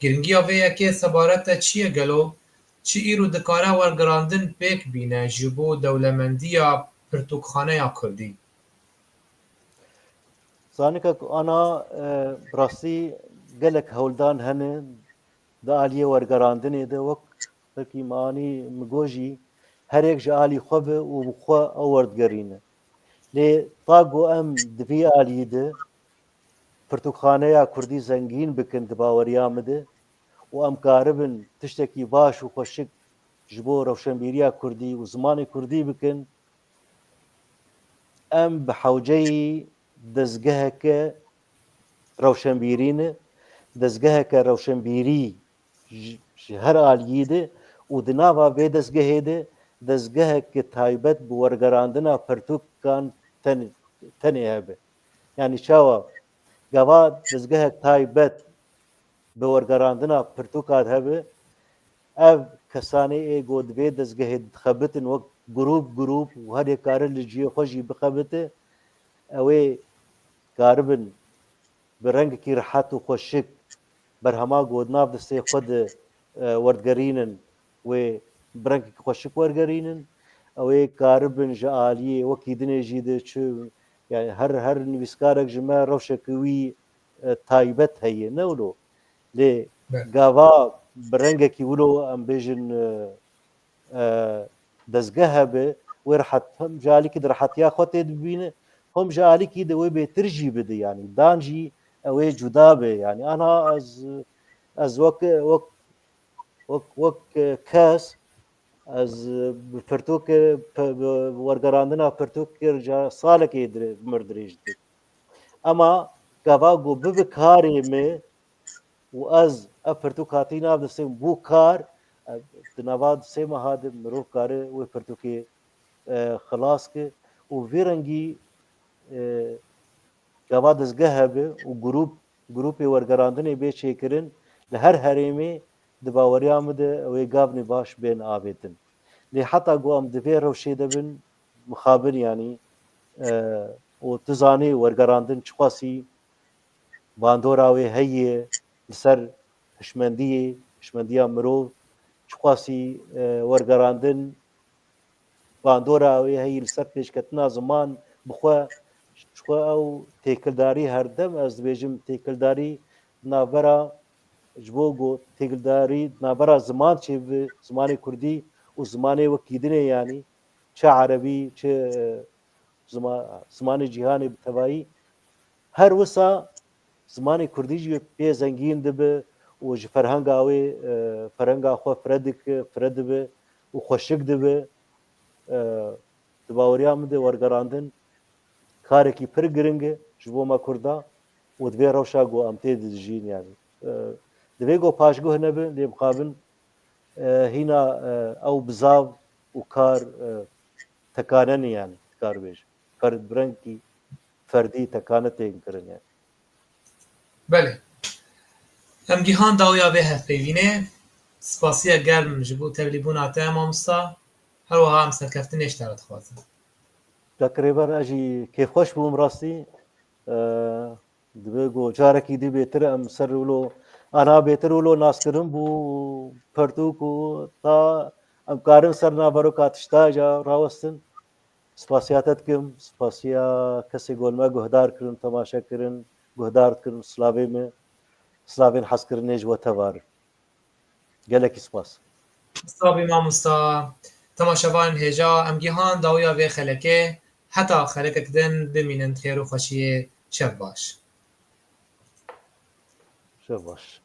Giringiya vê yekê sebaret te çi ye gelo? Çi îro dikare wergerandin pêk bîne ji bo dewlemendiya pirtûkxaneya kurdî? Zanika ku ana, e, bi rastî gelek hewldan hene di aliyê wergerandinê de, wek belkî me anî, min got jî, her yek ji alî xwe be û bi xwe ew werdigerîne. Lê ta ku em di vî aliyî de pirtûkxaneya kurdî zengîn bikin di baweriya min de û em karibin tiştekî baş û xweşik ji bo rewşenbîriya kurdî û zimanê kurdî bikin, em bi hewceyî dezgeheke rewşenbîrî ne, dezgeheke rewşenbîrî ji, ji her aliyî de û di nava vê dezgehê de dezgeheke taybet bi wergerandina pirtûkan ten-, tenê hebe. Yanî çawa? Gava dezgehek taybet bi wergerandina pirtûkan hebe, ev kesanê ê ku di vê dezgehê dixebitin wek grûp grûp û her yek kare li cihê xwe jî bixebite, ew ê karibin bi rengekî rehet û xweşik berhema ku di nav destê xwe de, e, werdigerînin, wê bi rengekî xweşik wergerînin. Ew ê karibin ji aliyê wekî dinê jî de çi, yani her, her nivîskarek ji me rewşeke wî, e, taybet heye, ne wilo? Lê Belê. Gava bi rengekî wilo, em bêjin, e, e, dezgeh hebe, wê rehet, hem ji alîkî di rehetiya xwe tê dibîne, hem ji alîkî de wê bêtir jî bide, yanî dan jî ew ê cuda be. Yanî ana ez, ez wek, wek, wek, wek, e, kes, ez, e, bi pirtûkê, pe-, bi wergerandina pirtûkê ca salekê dire-, mir dirêj dikim. Ema gava ku bibe karê me, û ez ev pirtûk hatî nav destê min bû kar, e, di nava sê meha de mirov kare wê pirtûkê, e, xilas ke û vî rengî, e, gava dezgeh hebe û grûp, grûpê wergerandinê bê çêkirin li her herêmê, di baweriya min de ew ê gavnê baş bên avêtin. Lê heta ku em di vê rewşê de bin, mixabin yanî, e, û tu zanî wergerandin çiqasî bandora wê heye li ser hişmendiyê, hişmendiya mirov, çiqasî, e, wergerandin bandora wê heyî li ser pêşketina ziman bi xwe, ji xwe ew têkildarî herdem, ez dibêjim têkildarî navbera, ji bo ku têkildarî navbera ziman çêbibe, zimanê kurdî û zimanê wekî dinê, yanî çi erebî, çi, e, zima-, zimanê cîhanê bi tevayî, her wisa zimanê kurdî jî pê zengîn dibe û ji ferhenga wê, e, ferhenga xwe fire dike, fire dibe û xweşik dibe. E, di baweriya min de wergerandin karekî pir giring e ji bo me kurda û di vê rewşa ku em tê de dijîn, yanî, e, divê ku paşguh nebe, lê mixabin, e, hîna, e, ew bizav û kar, e, tekane ne, yanî, dikar bêje. Fer-, bi rengkî ferdî tekane tên kirin, yanî. Belê. Em gihan dawiya vê hevpeyvînê. Spasiya germ ji bo tevlîbûna te, mamosta. Her wiha em serkeftinê ji te re dixwazin. Kak Rêber, ez jî kêfxweş bûm rastî. E, dibe ku carekî dî bêtir em ser wilo, ana bêtir wilo naskirin bû, pertûk û ta em karin ser naveroka tişta ca rawestin. Spasiya te dikim, spasiya kesê ku li me guhdar kirin, temaşe kirin, guhdar dikin, silavê me, silavên hezkirinê ji we tev re. Gelekî spas. Spas bî mamosta. Temaşevanên hêja, em gihan dawiya vê xelekê. Heta xelekek din bimînin di xêr û xweşiyê. Şev baş. Şev baş.